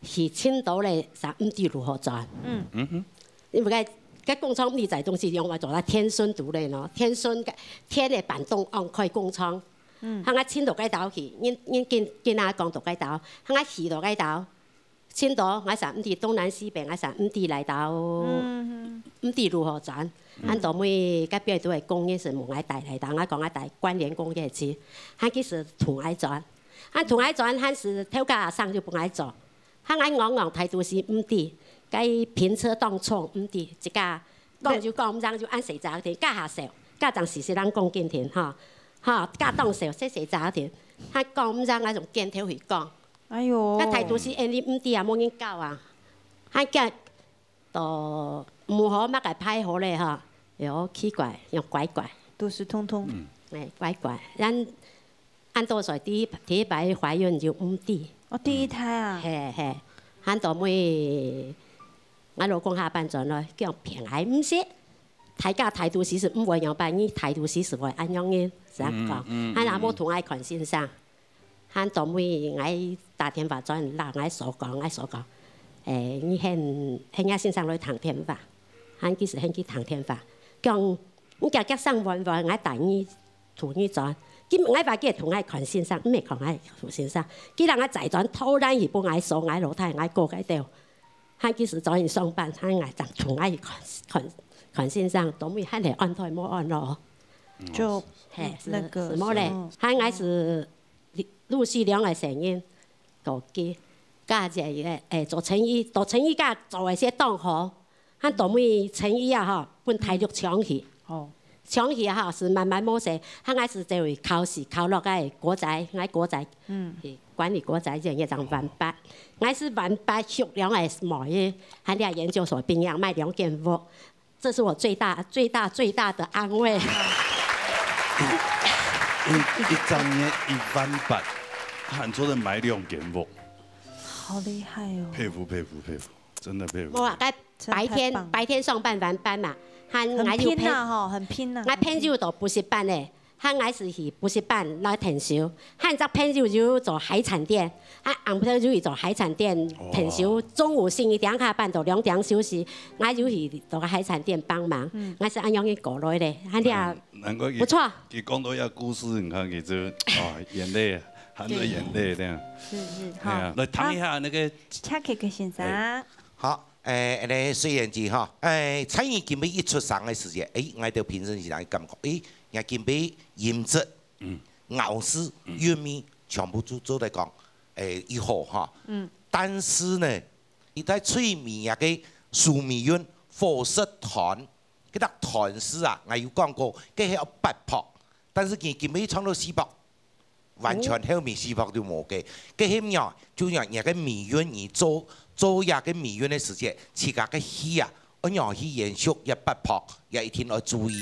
去青島咧，煞毋知如何轉。嗯。嗯哼。因為該，該工廠毋知在東西用來做，該天孫肚咧喏，天孫个，天个板東安開工廠。嗯。喊𠊎青島該兜去，人，人見，見𠊎講到該兜，喊𠊎去到該兜，青島，𠊎煞毋知東南西北，𠊎煞毋知來到，嗯哼。毋知如何轉。嗯。喊到尾，該邊都个工人係問𠊎帶來到，𠊎講𠊎帶關聯工業去，喊佢係同𠊎轉，喊同𠊎轉，喊係頭家阿生就分𠊎做。 喊𠊎戇戇態度係毋知，該拼車當衝毋知，自家講就講，毋知就恁細隻个，加下少，加正時時人講緊聽，吼，吼，加當少，細細隻个，喊講毋知，𠊎用肩頭去講。哎喲。該態度係恁樣毋知啊，無人教啊，喊佢都毋好，麼个歹好咧，吼，喲，奇怪，用怪怪。都是通通。嗯。哎，怪怪，咱 恁多歲第一，第一擺懷孕就毋知。哦，第一胎啊。嘿，嘿，喊到尾，𠊎老公下班轉來，叫騙𠊎毋識。大家態度係毋會樣般，你態度係會恁樣个，這樣講。嗯，嗯，喊阿母同𠊎看先生，喊到尾，𠊎打電話轉，摎𠊎嫂講，𠊎嫂講，誒，你喊，喊若先生來談電話。還其實還去聽電話，講，你遽遽上班完，𠊎帶你出去轉。今𠊎話佢同𠊎看先生，毋係看𠊎同先生。既然𠊎在轉，突然佢分𠊎鎖，𠊎老弟，𠊎哥該兜，還其實轉去上班，還𠊎正同𠊎去看看看先生，都沒還係安胎無安咯。就嘿，是那個是無咧嗯，還𠊎是陸續兩個細人，過去，加一個誒做生意，做生意加做一些當好。 還到尾成醫啊吼，分大陸搶去。哦，搶去啊吼，是慢慢無勢，還𠊎是這位考試考落个國宅，𠊎國宅，嗯，管理國宅這也正萬八，𠊎是萬八學兩个妹，還了研究所畢業，買兩間屋，這是我最大最大最大的安慰。一一張年一萬八，還做得買兩間屋，好厲害哦！佩服佩服佩服，真的佩服。我啊，該白天真太棒了白天上班晚班嘛，還很還有拼呐哈，很拼呐。𠊎朋友都補習班咧，還𠊎是去補習班來𢯭手，還隻朋友有做海產店，還紅朋友有做海產店𢯭手，中午十一點下班到兩點休息，𠊎有去到海產店幫忙，𠊎是恁樣去過來咧，還了難怪佢不錯。佢講到一個故事，你看佢就哦眼淚，含着眼淚這樣。是是，哎呀好，，來談一下那個恰克克先生，好，誒，恁呢雖然之哈，誒，在你今晡日一出生个時節，誒，𠊎兜評審是恁感覺，誒，人今晡日音質、咬字、韻味全部都做得講，誒，一好哈。嗯。但是呢，你在最尾那個書尾韻、火舌斷，該隻斷字啊，𠊎有講過，該係要八拍，但是你今晡日唱到四拍。 完全後面四拍都無个。該係仰，就仰若个尾韻，你做做若个尾韻个時節，自家个氣啊，愛仰去延續這八拍，也一定愛注意。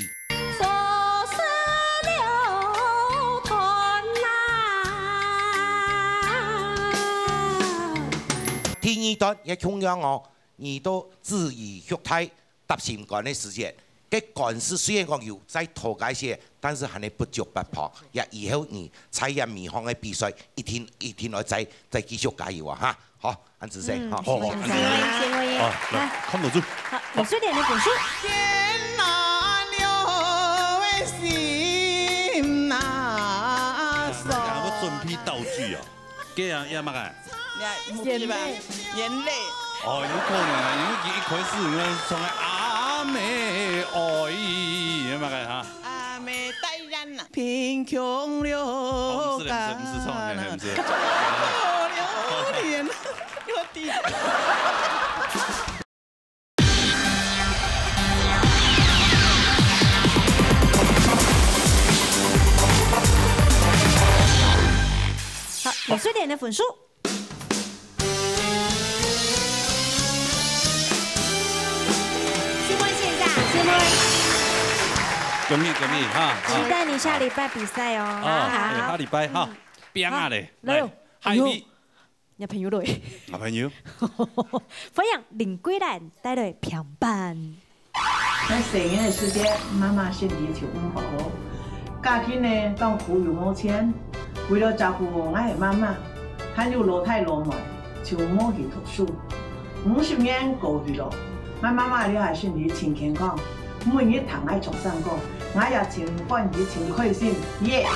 第二段也共樣哦，你都注意學態。 搭心肝个時節，該官司雖然講有再拖該些，但是還係不足八拍，也以後你在這每項个比賽，一定一定愛再再繼續加油啊哈！好，恁仔細哈。好好，謝謝謝謝啊，來，看到就好，美術點的分數，天哪，了的心哪，還有準備道具啊，這樣要麼个？眼眼淚，眼淚。哦，有可能啊，因為佢一開始應該唱个阿妹愛，要麼个哈？阿妹帶人啊，貧窮哦，了毋是咧，毋是，毋是唱，毋是，毋是。流年，我的。好，美術點的分數，新婚線上，新婚。恭喜恭喜哈！期待你下禮拜比賽哦。哦，哎，下禮拜哈，拼啊咧，來哦來，下一位，你朋友來，好朋友，歡迎林桂蘭帶來平板。 在細人个時節，媽媽身體就毋好好，家境呢當苦又無錢，為了照顧𠊎个媽媽，還有老弟老妹，就無去讀書。五十年過去了，𠊎媽媽這下身體真健康，每日聽𠊎唱山歌，𠊎也真歡喜真開心，耶！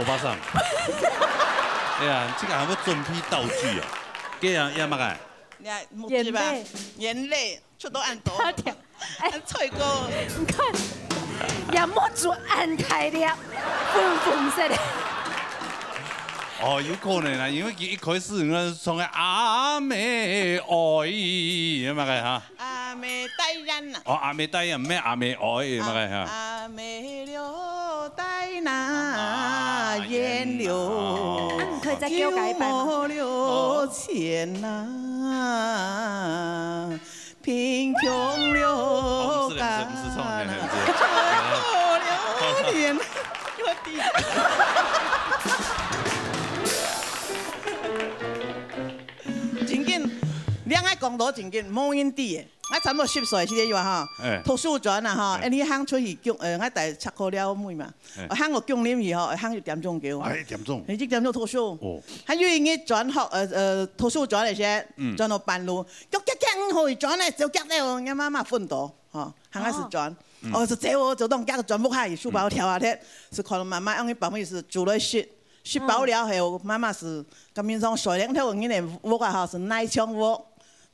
歐巴桑。哎呀，這个還會準備道具啊？這樣要麼个？你看，目汁吧，眼淚。眼淚出到恁多。他講，哎，恁脆个。你看，也目珠恁大粒，粉紅色的。哦，有可能啊，因為佢一開始應該係唱个阿妹愛，有麼个哈？阿妹大人啊。哦，阿妹大人，毋係阿妹愛，有麼个哈？阿妹了大那遠了。啊，你可以再給我改一版嗎？ 了錢呐，貧窮了家呐，哦，不是，不是，不是唱那个，不是。了年。正經，你愛講到正經，無人知个。 𠊎差不多十歲時節有啊吼，哎。圖書館啊吼，哎。𠊎行出去降，呃，𠊎戴赤科了尾嘛，哎。𠊎行過降臨去吼，𠊎行一點鐘久。哎，一點鐘。一點鐘圖書。哦。還有一日轉學，呃，呃，圖書館个時，嗯。轉到半路，腳腳腳，嗯，好轉呢，走腳了，人媽媽昏倒，吼，行開始轉。哦。嗯。哦，係走哦，走到腳轉屋下去，書包跳下來，嗯。係看到媽媽，因為爸爸係煮了食， 食飽了後，媽媽係，感覺上睡了頭，人个屋啊吼，係泥漿屋，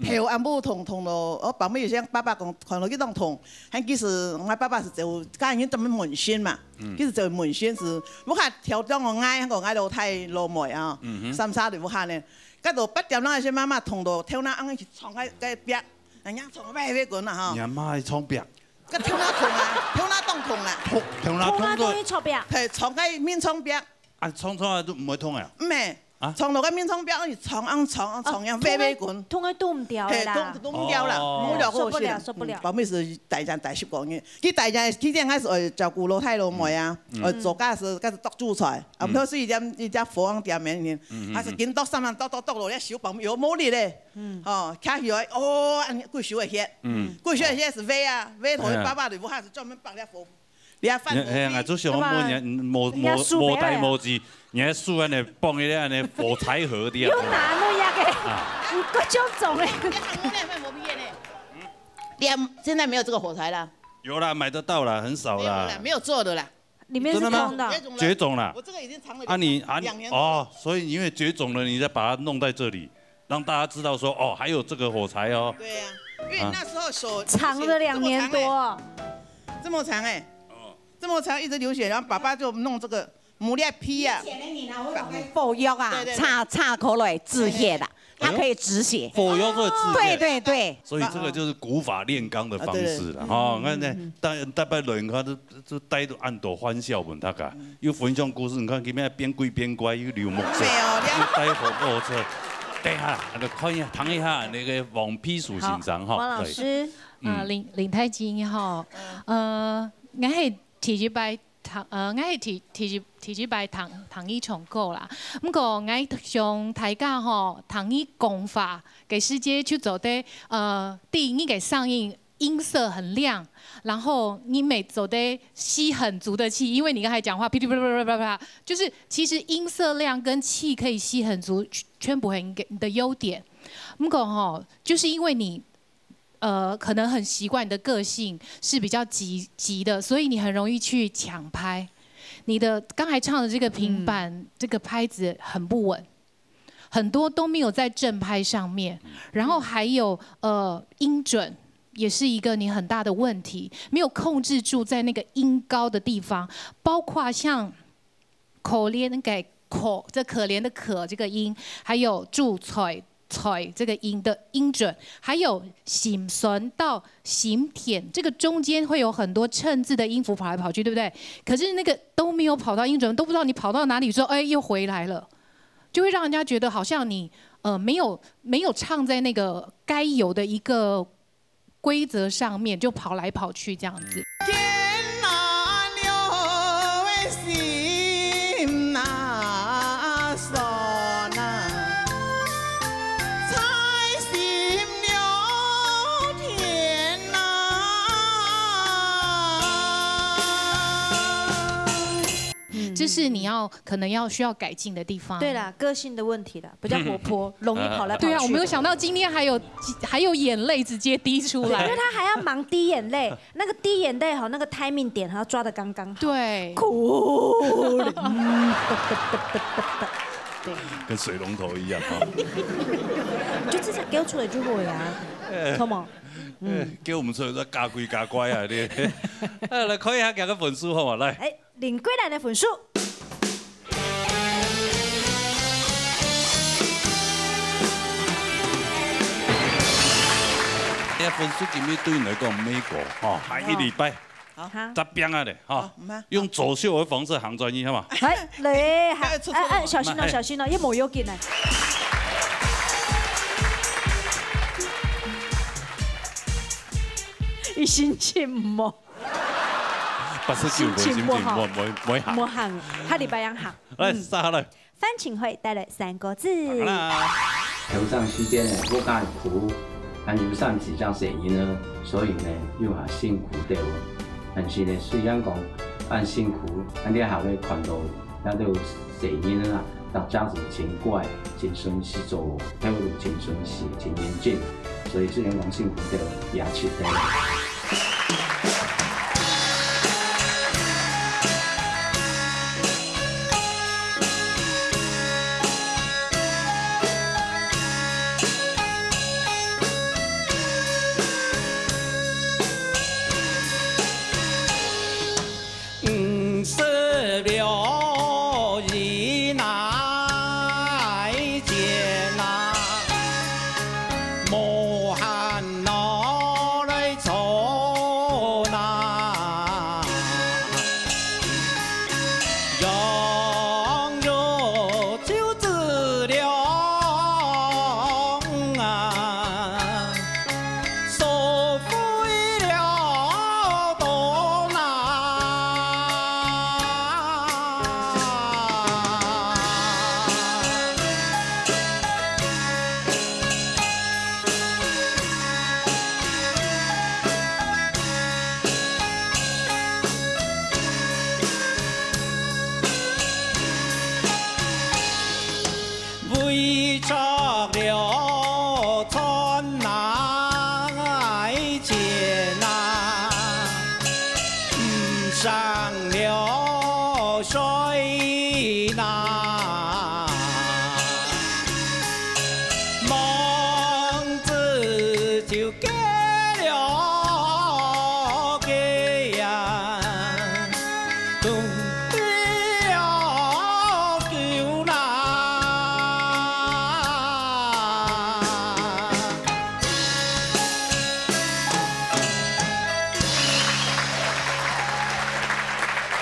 嗯。頭暗晡痛痛咯，哦，爸爸有時爸爸講，看落去當痛，還其實𠊎爸爸係走，家人專門問訊嘛，嗯。其實走問訊係，屋下跳當我𠊎，還講𠊎老弟老妹啊，嗯哼。三儕在屋下呢，該到八點鐘个時，媽媽痛到頭那恁樣去撞該，該壁，人家撞歪歪滾啊吼。你阿媽還撞壁？該頭那痛啊，頭那當痛啊。頭，頭那痛到，頭那當去撞壁。係，撞該面撞壁。 啊，撞撞啊都毋會痛啊？毋係，啊？撞落个面撞壁，你撞啊撞啊撞啊，啊，歪歪滾。痛啊，痛啊，動毋掉个啦。係，動，動毋掉啦，哦。無了後續啦。受不了，受不了。嗯，包尾係大人大十個月，佢大人，佢正開始愛照顧老弟老妹啊，嗯。嗯。愛做家事，開始剁煮菜，啊，嗯。毋通係一點，一隻火往店面，嗯，嗯，嗯。還係緊剁三萬剁剁剁落，你手包尾有無力咧？嗯。吼，徛起來，哦，恁樣，佢手會血，嗯。佢手會血係歪啊，歪頭，哎呀。爸爸就無，還係專門綁了火 你還犯火你，嘿，𠊎就想問你，無，無，人家手無帶無字，你還手恁呢放一個恁呢火柴盒的啊？有拿那樣个，啊。有各種種欸。你還有那份無畢業呢？你還，現在沒有這個火柴啦？有啦，買得到啦，很少啦。沒有啦，沒有做的啦。裡面是空的。真的嗎？絕種了。絕種啦。我這個已經藏了啊，你，啊，兩年多了。哦，所以因為絕種了，你再把它弄在這裡。 讓大家知道說，哦，還有這個火柴哦。對啊，因為那時候手，啊。藏了兩年多。這麼長欸，這麼長欸，哦。這麼長一直流血，然後爸爸就弄這個木料皮啊。以前的人啊，會用那個火藥啊，對，對，對。插，插口來止血的，哎呦。它可以止血。火藥做得止血。對，對，對。所以這個就是古法煉鋼的方式了，啊，對，對。哈，你看呢，嗯。大，大伯來，你看這 就帶到恁多歡笑分大家，嗯。有分享故事，你看今日變鬼變怪，又流目汁，沒有，你又帶火火車。等一下，啊，就看一下，談一下那個黃皮書先生哈。好，王老師，對。嗯。呃，林，林太金哈，嗯。呃，𠊎係第一擺聽，呃，𠊎係第，第一，第一擺聽，聽你唱歌啦。毋過𠊎想大家吼，聽你講話个時節就做得，呃，對你个聲音 音色很亮，然後你乜做得吸很足的氣，因為你剛才講話噼里啪啦啪啦啪啦，就是其實音色亮跟氣可以吸很足，全部很你的優點。不過吼，就是因為你，呃，可能很習慣你的個性是比較急，急的，所以你很容易去搶拍。你的剛才唱的這個平板，嗯。這個拍子很不穩。 很多都沒有在正拍上面，然後還有，呃，音準也是一個你很大的問題，沒有控制住在那個音高的地方，包括像可憐的可，這可憐的可這個音，還有煮菜，菜這個音的音準，還有心酸到心甜，這個中間會有很多襯字的音符跑來跑去，對不對？可是那個都沒有跑到音準，都不知道你跑到哪裡，說，哎，又回來了。 就會讓人家覺得好像你，呃，沒有，沒有唱在那個該有的一個規則上面，就跑來跑去這樣子。 嗯，就是你要可能要需要改进的地方。对啦，个性的问题啦，比较活泼，容易跑来跑去的。对啊，我没有想到今天还有还有眼泪直接滴出来。因为他还要忙滴眼泪，那个滴眼泪吼，那个 timing 点还要抓得刚刚好。对。哭了。嗯。对。跟水龙头一样哈。你就直接叫出来就好呀，Tom。哎，叫毋出来，就假鬼假怪啊你。哎，来看一下佢个分数好嘛，来。哎，林桂蘭的分数。你个分数今日對你來講，美國吼，還一禮拜，好。好。十點啊咧，吼，好，毋怕。用走秀的方式行轉去，好嘛？哎，來，哎，出，哎，哎，出，小心哦，慢，哎。小心哦，一模有緊呢。一心情毋好。八十九分，心情不好。心情不好，不會，不會行。莫行，下禮拜樣行。來，嗯。殺下來。范晴惠帶來三個字。好啦。後生時節呢，屋下苦，還有三子正細人呢，所以呢，有下辛苦兜。但是呢，雖然講恁辛苦，但這下呢看到，也都有細人啊，大家是真乖，真順序做，態度真順序，真認真，所以雖然講辛苦兜，也值得。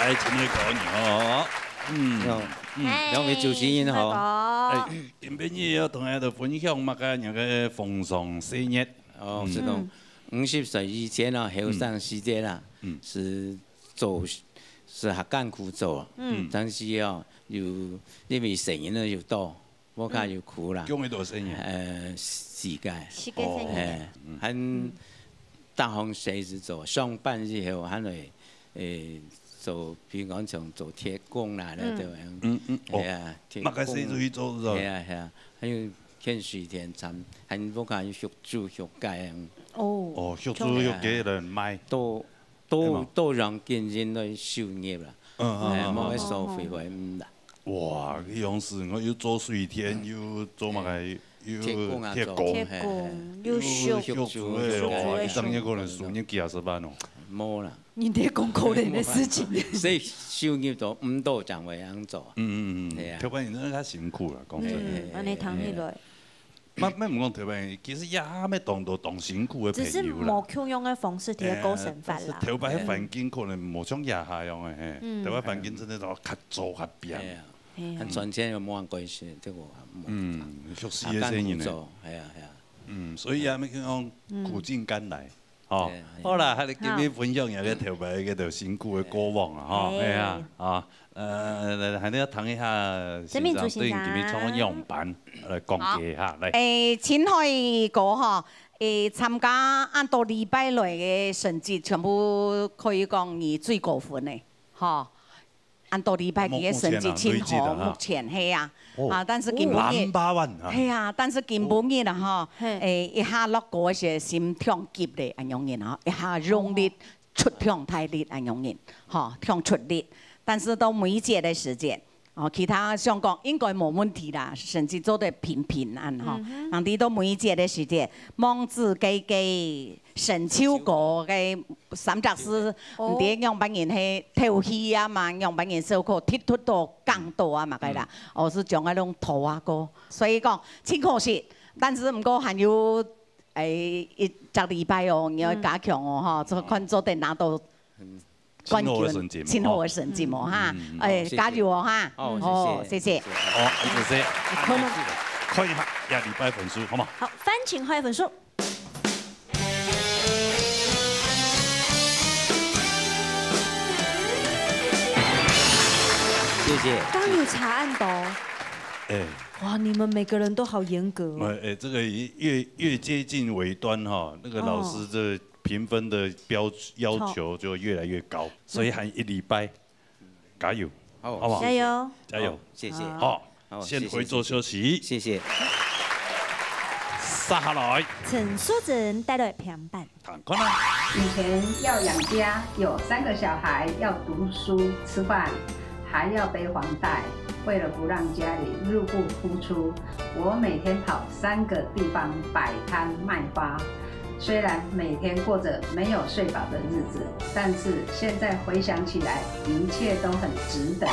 哎，今日過年好。嗯。你好。嗯。嗨，兩位主持人好。大哥。哎，今晡日要同大家分享麼个，那個風霜歲月。哦，嗯。是的。嗯。五十歲以前啊，後生時節啊，嗯。是做，是較艱苦做，嗯。但是哦，有，因為細人仔又多， 屋下又苦啦。嗯。降幾多細人？呃，四個。四個細人。哦。哎，嗯。還大方勢係做，上班以後還會，誒，做，比如講像做鐵工啦，嗯。對吧？嗯，嗯，哦。哎呀，鐵工。麼个事都去做，是吧？哎呀，哎呀，還有牽水田、田，還屋下有畜豬、畜雞啊。哦。哦，畜豬、畜雞來賣。都，都，對嗎？都讓經營來收入啦。嗯，嗯，哎，嗯，嗯。無个收費會，嗯啦。 哇，佢樣式，我又做水田，又做麼个，又鐵工啊，鐵工，做。鐵工，嘿，嘿。又畜，又畜豬个，畜豬个，哇，一隻月可能收入幾十萬哦。無啦。人家講可憐个事情。所以收入都毋多，正會恁樣做。嗯，嗯，嗯。係啊。頭擺人較辛苦啦，講真个。嗯，恁樣聽起來。 毋，毋講頭擺，其實這下乜當多當辛苦个朋友啦。只是無共樣个方式，去過生活啦。哎，但是頭擺个環境可能無像這下樣个，嘿。嗯。頭擺環境真个都較做較拚。哎呀，哎呀。還賺錢又無恁關係，這個無。嗯，畜死个生意呢。啊，艱苦做，哎呀，哎呀。嗯，所以啊，乜講苦盡甘來。 哦，對，好啦，還係今日分享一個頭擺一個就辛苦个過往啊，吼，嘿。係啊，啊，呃，來，來，還係要談一下，先生，先生，對你今日創作樣板來講解一下，好。來。誒，秦海哥吼，誒，參加恁多禮拜來个成績，全部可以講你最高分个，吼。恁多禮拜佢个成績真好，目前啊，哈。目前，係啊。哦。啊，但是今晡日，Number one啊。係啊，但是今晡日啊，吼，嘿。誒，一下落雨个時，心忒急咧，恁樣人吼，一下用力，出忒大力，恁樣人，吼，忒出力。但是到每一節个時節，哦，其他想講應該無問題啦，成績做得平平安吼。嗯哼。人哋到每一節个時節，望子雞雞 成就過个三隻字，哦。毋知仰般形係敨氣啊嘛，仰般形受苦，踢突到、摃到啊嘛，該啦。嗯。哦，係將該種拖啊過。所以講，真可惜，但是毋過還有，誒，一隻禮拜哦，你愛加強哦，嗯。吼，做，看做得拿到嗯。冠軍，真好个成績嘛，真好个成績嘛，嗯。哈。嗯，嗯，嗯。誒，好，謝謝。加油哦，哈。好，哦，謝謝。謝謝。謝謝。好，謝謝。可能看一下下禮拜分數，好嗎？好，番茄快分數。 謝謝。剛有差恁多。哎。哇，你們每個人都好嚴格哦。哎，哎，這個越，越接近尾端哈，那個老師這評分的標，要求就越來越高，所以還一禮拜，加油，好，好不好？加油。加油。好，謝謝。好。好，好，先回座休息。謝謝，謝謝。接下來。陳淑貞帶來評判。 看看啊。以前要養家，有三個小孩要讀書、吃飯，還要背房貸。為了不讓家裡入不敷出，我每天跑三個地方擺攤賣花。雖然每天過著沒有睡飽的日子，但是現在回想起來，一切都很值得。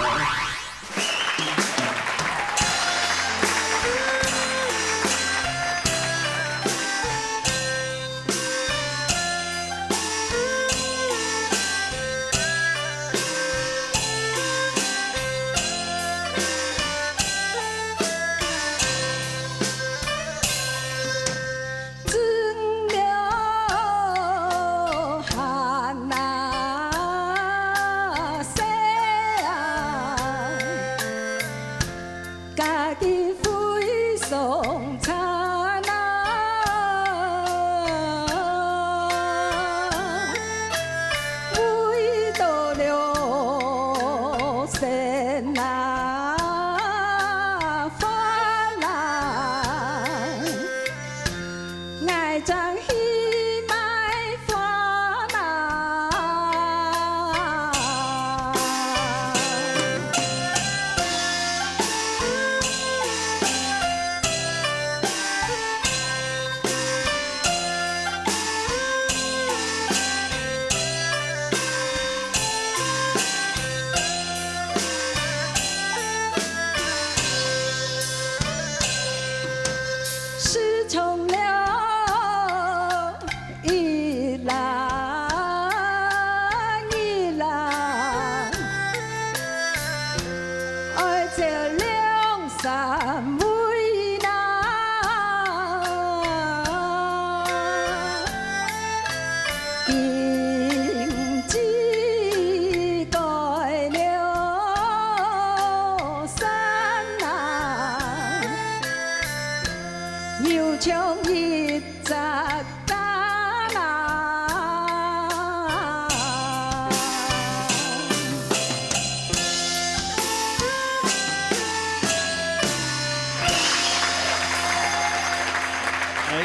哎，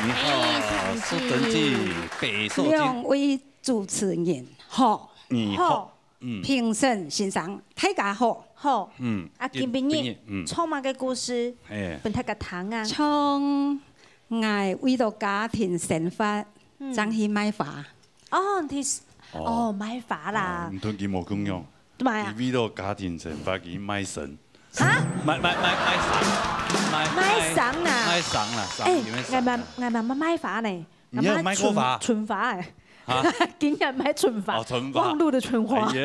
你好，哎，淑貞姐，淑貞姐，白素貞。兩位主持人，好。你好。好。 嗯。评审先生，大家好。好。嗯。啊，今晡日，今晡日，嗯。唱麼个故事，哎。分大家聽啊？唱𠊎為了家庭生活，嗯。正去賣花。哦，你是，哦。哦，賣花啦。哦，你同佢無共樣。對啊。佢為了家庭生活，佢賣身。啊？賣，賣，賣，賣衫，賣，賣衫啊？賣衫啦，衫，哎，佢賣衫啊。𠊎嘛，𠊎嘛，嘛賣花呢。 你有賣過花？春，春花哎。啊？今年賣春花。哦，春花。網路的春花。哎呀，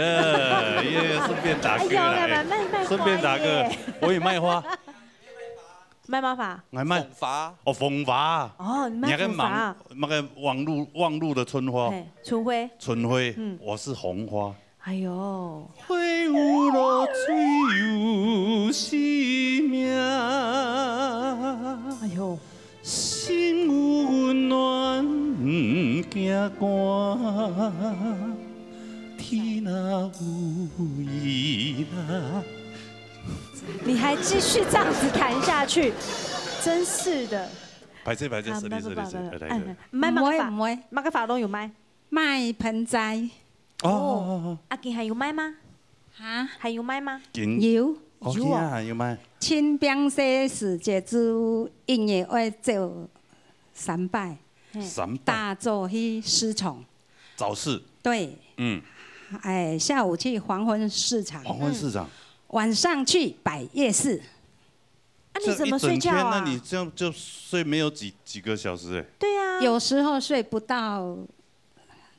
哎呀，順便打歌啦，哎呀，哎，賣，賣花耶。順便打歌，我也賣花。賣麼花？還賣。捧花。哦，捧花。哦，你賣捧花。你還在忙那個網路，網路的春花。嘿，春花。春花，嗯。我是紅花。 哎喲。 哎喲。你还继续这样子弹下去，真是的。排斥排斥，啊，失礼失礼失礼，没办法太太太。嗯，卖卖法，毋會毋會，卖个法都有卖。賣盆栽哦哦哦，阿金还有卖吗？哈，还有卖吗？金有。哦，有啊金啊，有卖。清平西时节就一月会走三拜，三百大早去市场，早市，对，嗯，哎，下午去黄昏市场，黄昏市场。晚上去摆夜市，啊，你怎么睡觉啊？这一整天，那你这样就睡没有几几个小时哎。对啊，有时候睡不到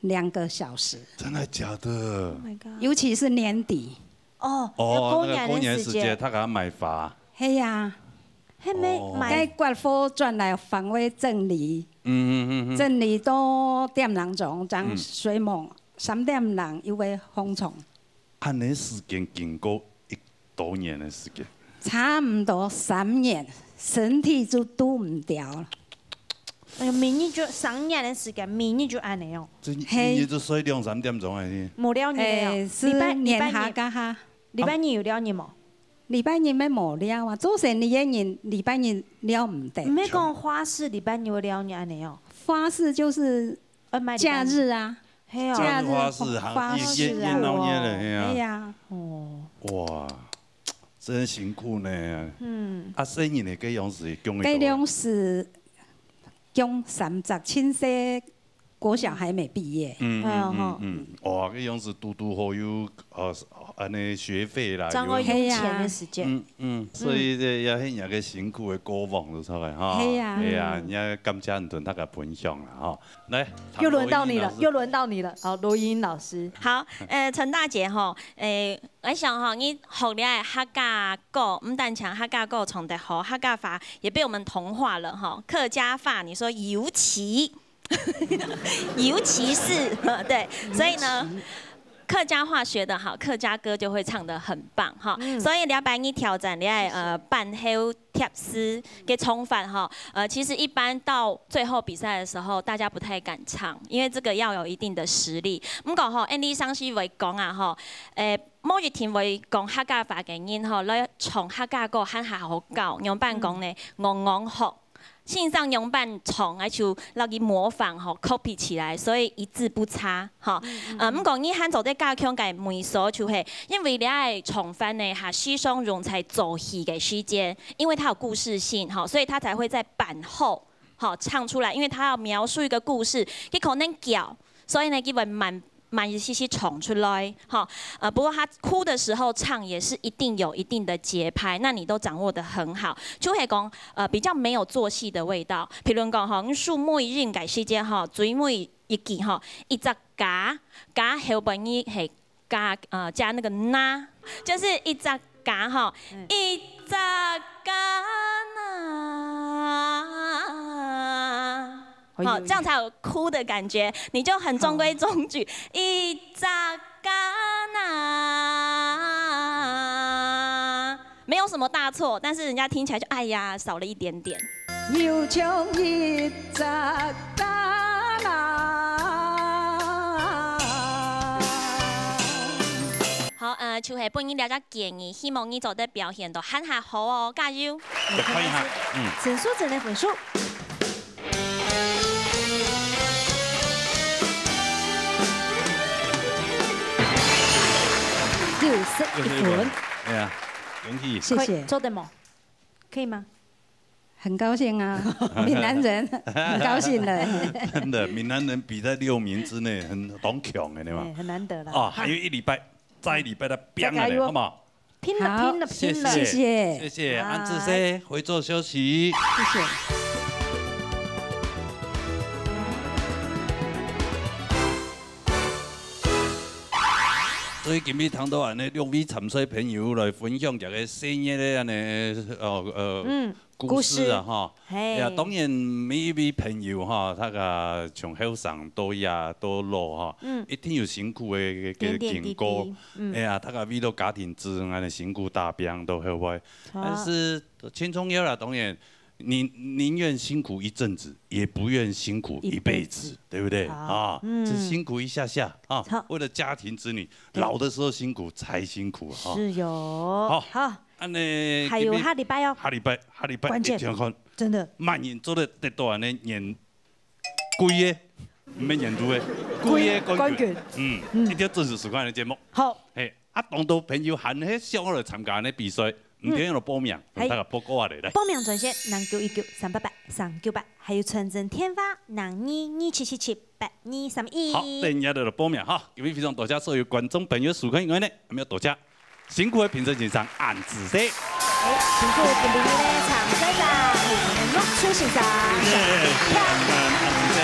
两个小时，真的假的？ Oh my god！尤其是年底，哦，哦，那个过要年时节，时节，他给他买房。嘿呀，还没哦买该刮风转来返回镇里，嗯嗯嗯嗯。镇里都点人钟，正睡梦，三点人又会风虫。按呢时间经过一多年的时间，差不多三年，身体就拄毋掉了。哎呦，明日就三年的时间，明日就安尼哦。这嘿一日就睡两三点钟而已。无聊日了哦。哎，是礼拜礼年下拜日，加下，礼拜日有聊日无？礼拜日要无聊啊，做生意的人礼拜日了毋得。毋係讲花市礼拜日会聊日安尼哦。花市就是呃，买礼拜假日啊，嘿哦。假日花市行花市啊热热闹热的，嘿啊。哎呀，哦，哇，真辛苦呢。嗯，啊，生意呢，该样子供该量是供三十，亲生国小还没毕业。嗯哎呀吼嗯嗯嗯，哇，该样子嘟嘟好有呃，安尼学费啦，正好有用钱的时间。嗯嗯，所以这也很那个辛苦的过往就出来哈。嘿呀哎呀，人家感谢很多大家分享了哈。来，又轮到你了，唐罗英老师又轮到你了。好，罗英老师，好，呃，陈大姐吼，诶，我想吼，你學了客家歌，毋單淨客家歌唱得好，客家話也被我們同化了吼。客家話，你說尤其，尤其是，對，所以呢，客家話學得好，客家歌就會唱得很棒哈。所以禮拜日挑戰你愛呃半後貼詩个唱法哈，呃，其實一般到最後比賽的時候，大家不太敢唱，因為這個要有一定的實力。毋過吼，Andy上次會講啊吼，誒，某一天會講客家話个人吼，來唱客家歌還還好搞，仰般講呢？戇戇學。先生仰般唱，啊就落去模仿吼，copy起來，所以一字不差吼。呃，毋過你還做得加強个美術，就係因為你愛唱法呢，哈，時常用在做戲个時間，因為它有故事性吼，所以他才會在半後吼唱出來，因為他要描述一個故事，佢可能噭，所以呢，佢會慢慢一些些唱出來，哈，呃，不過他哭的時候唱也是一定有一定的節拍，那你都掌握得很好，就會講，呃，比較沒有做戲的味道。譬如講，哈，你數尾音个時間，哈，最尾一句，哈，一隻加，加後背你係加，呃，加那個那，就是一隻加，哈，一隻加那。 好，这样才有哭的感觉，你就很中规中矩。一扎嘎那，没有什么大错，但是人家听起来就哎呀少了一点点。又像一只蛤啦。好，呃，就系本人了解建议，希望你做得表现到很好哦，加油！再看一下，嗯，陈淑贞的分数。六十一分，哎呀，恭喜！谢谢，做得吗？可以吗？很高兴啊，闽南人很高兴了。真的，闽南人比在六名之内很当强的，对吗？哎，很难得了。啊，还有一礼拜，再一礼拜再拼了嘞，再加油好不好？拼了，好拼了，拼了！谢谢，谢谢安志哎生，回座休息。谢谢。所以今日听到安尼六位参赛朋友来分享这个生日的安尼，呃呃，嗯故事啊哈。嘿呀，当然每一位朋友哈，大家从后生到呀到老哈，嗯一定有辛苦的个点点滴经过滴。嗯哎呀，大家为了家庭之恩安尼辛苦打拼到后尾，好但是最重要啦，当然。你宁愿辛苦一阵子，也不愿辛苦一辈子，一辈子。对不对？好，啊，嗯。只辛苦一下下啊，好。为了家庭子女，对。老的时候辛苦才辛苦啊。是哟。好，好。恁呢，还有今日下礼拜哦。下礼拜，下礼拜关键。一定要看，真的。曼宁做得得到恁呢年 贵个，毋免年度个，贵个冠军。冠军。嗯，嗯。一定要准时收看个节目。好。嘿，啊，当多朋友喊迄想要来参加个比赛，毋一定要报名，嗯。大家报告下来，来。报名专线零九一九三八八三九八，还有传真电话零二二七七七八二三一。好，等一下就来报名哈。今日非常多谢所有观众朋友收看以外呢，还有多谢 辛苦个评审先生，恁仔细。哎，辛苦评审呢，长先生，木树先生，谢谢。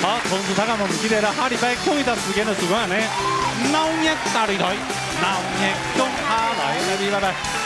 好，同时大家毋好忘记了，下礼拜同一个时间个时光呢，闹热大擂台，闹热共下來，拜拜，拜拜。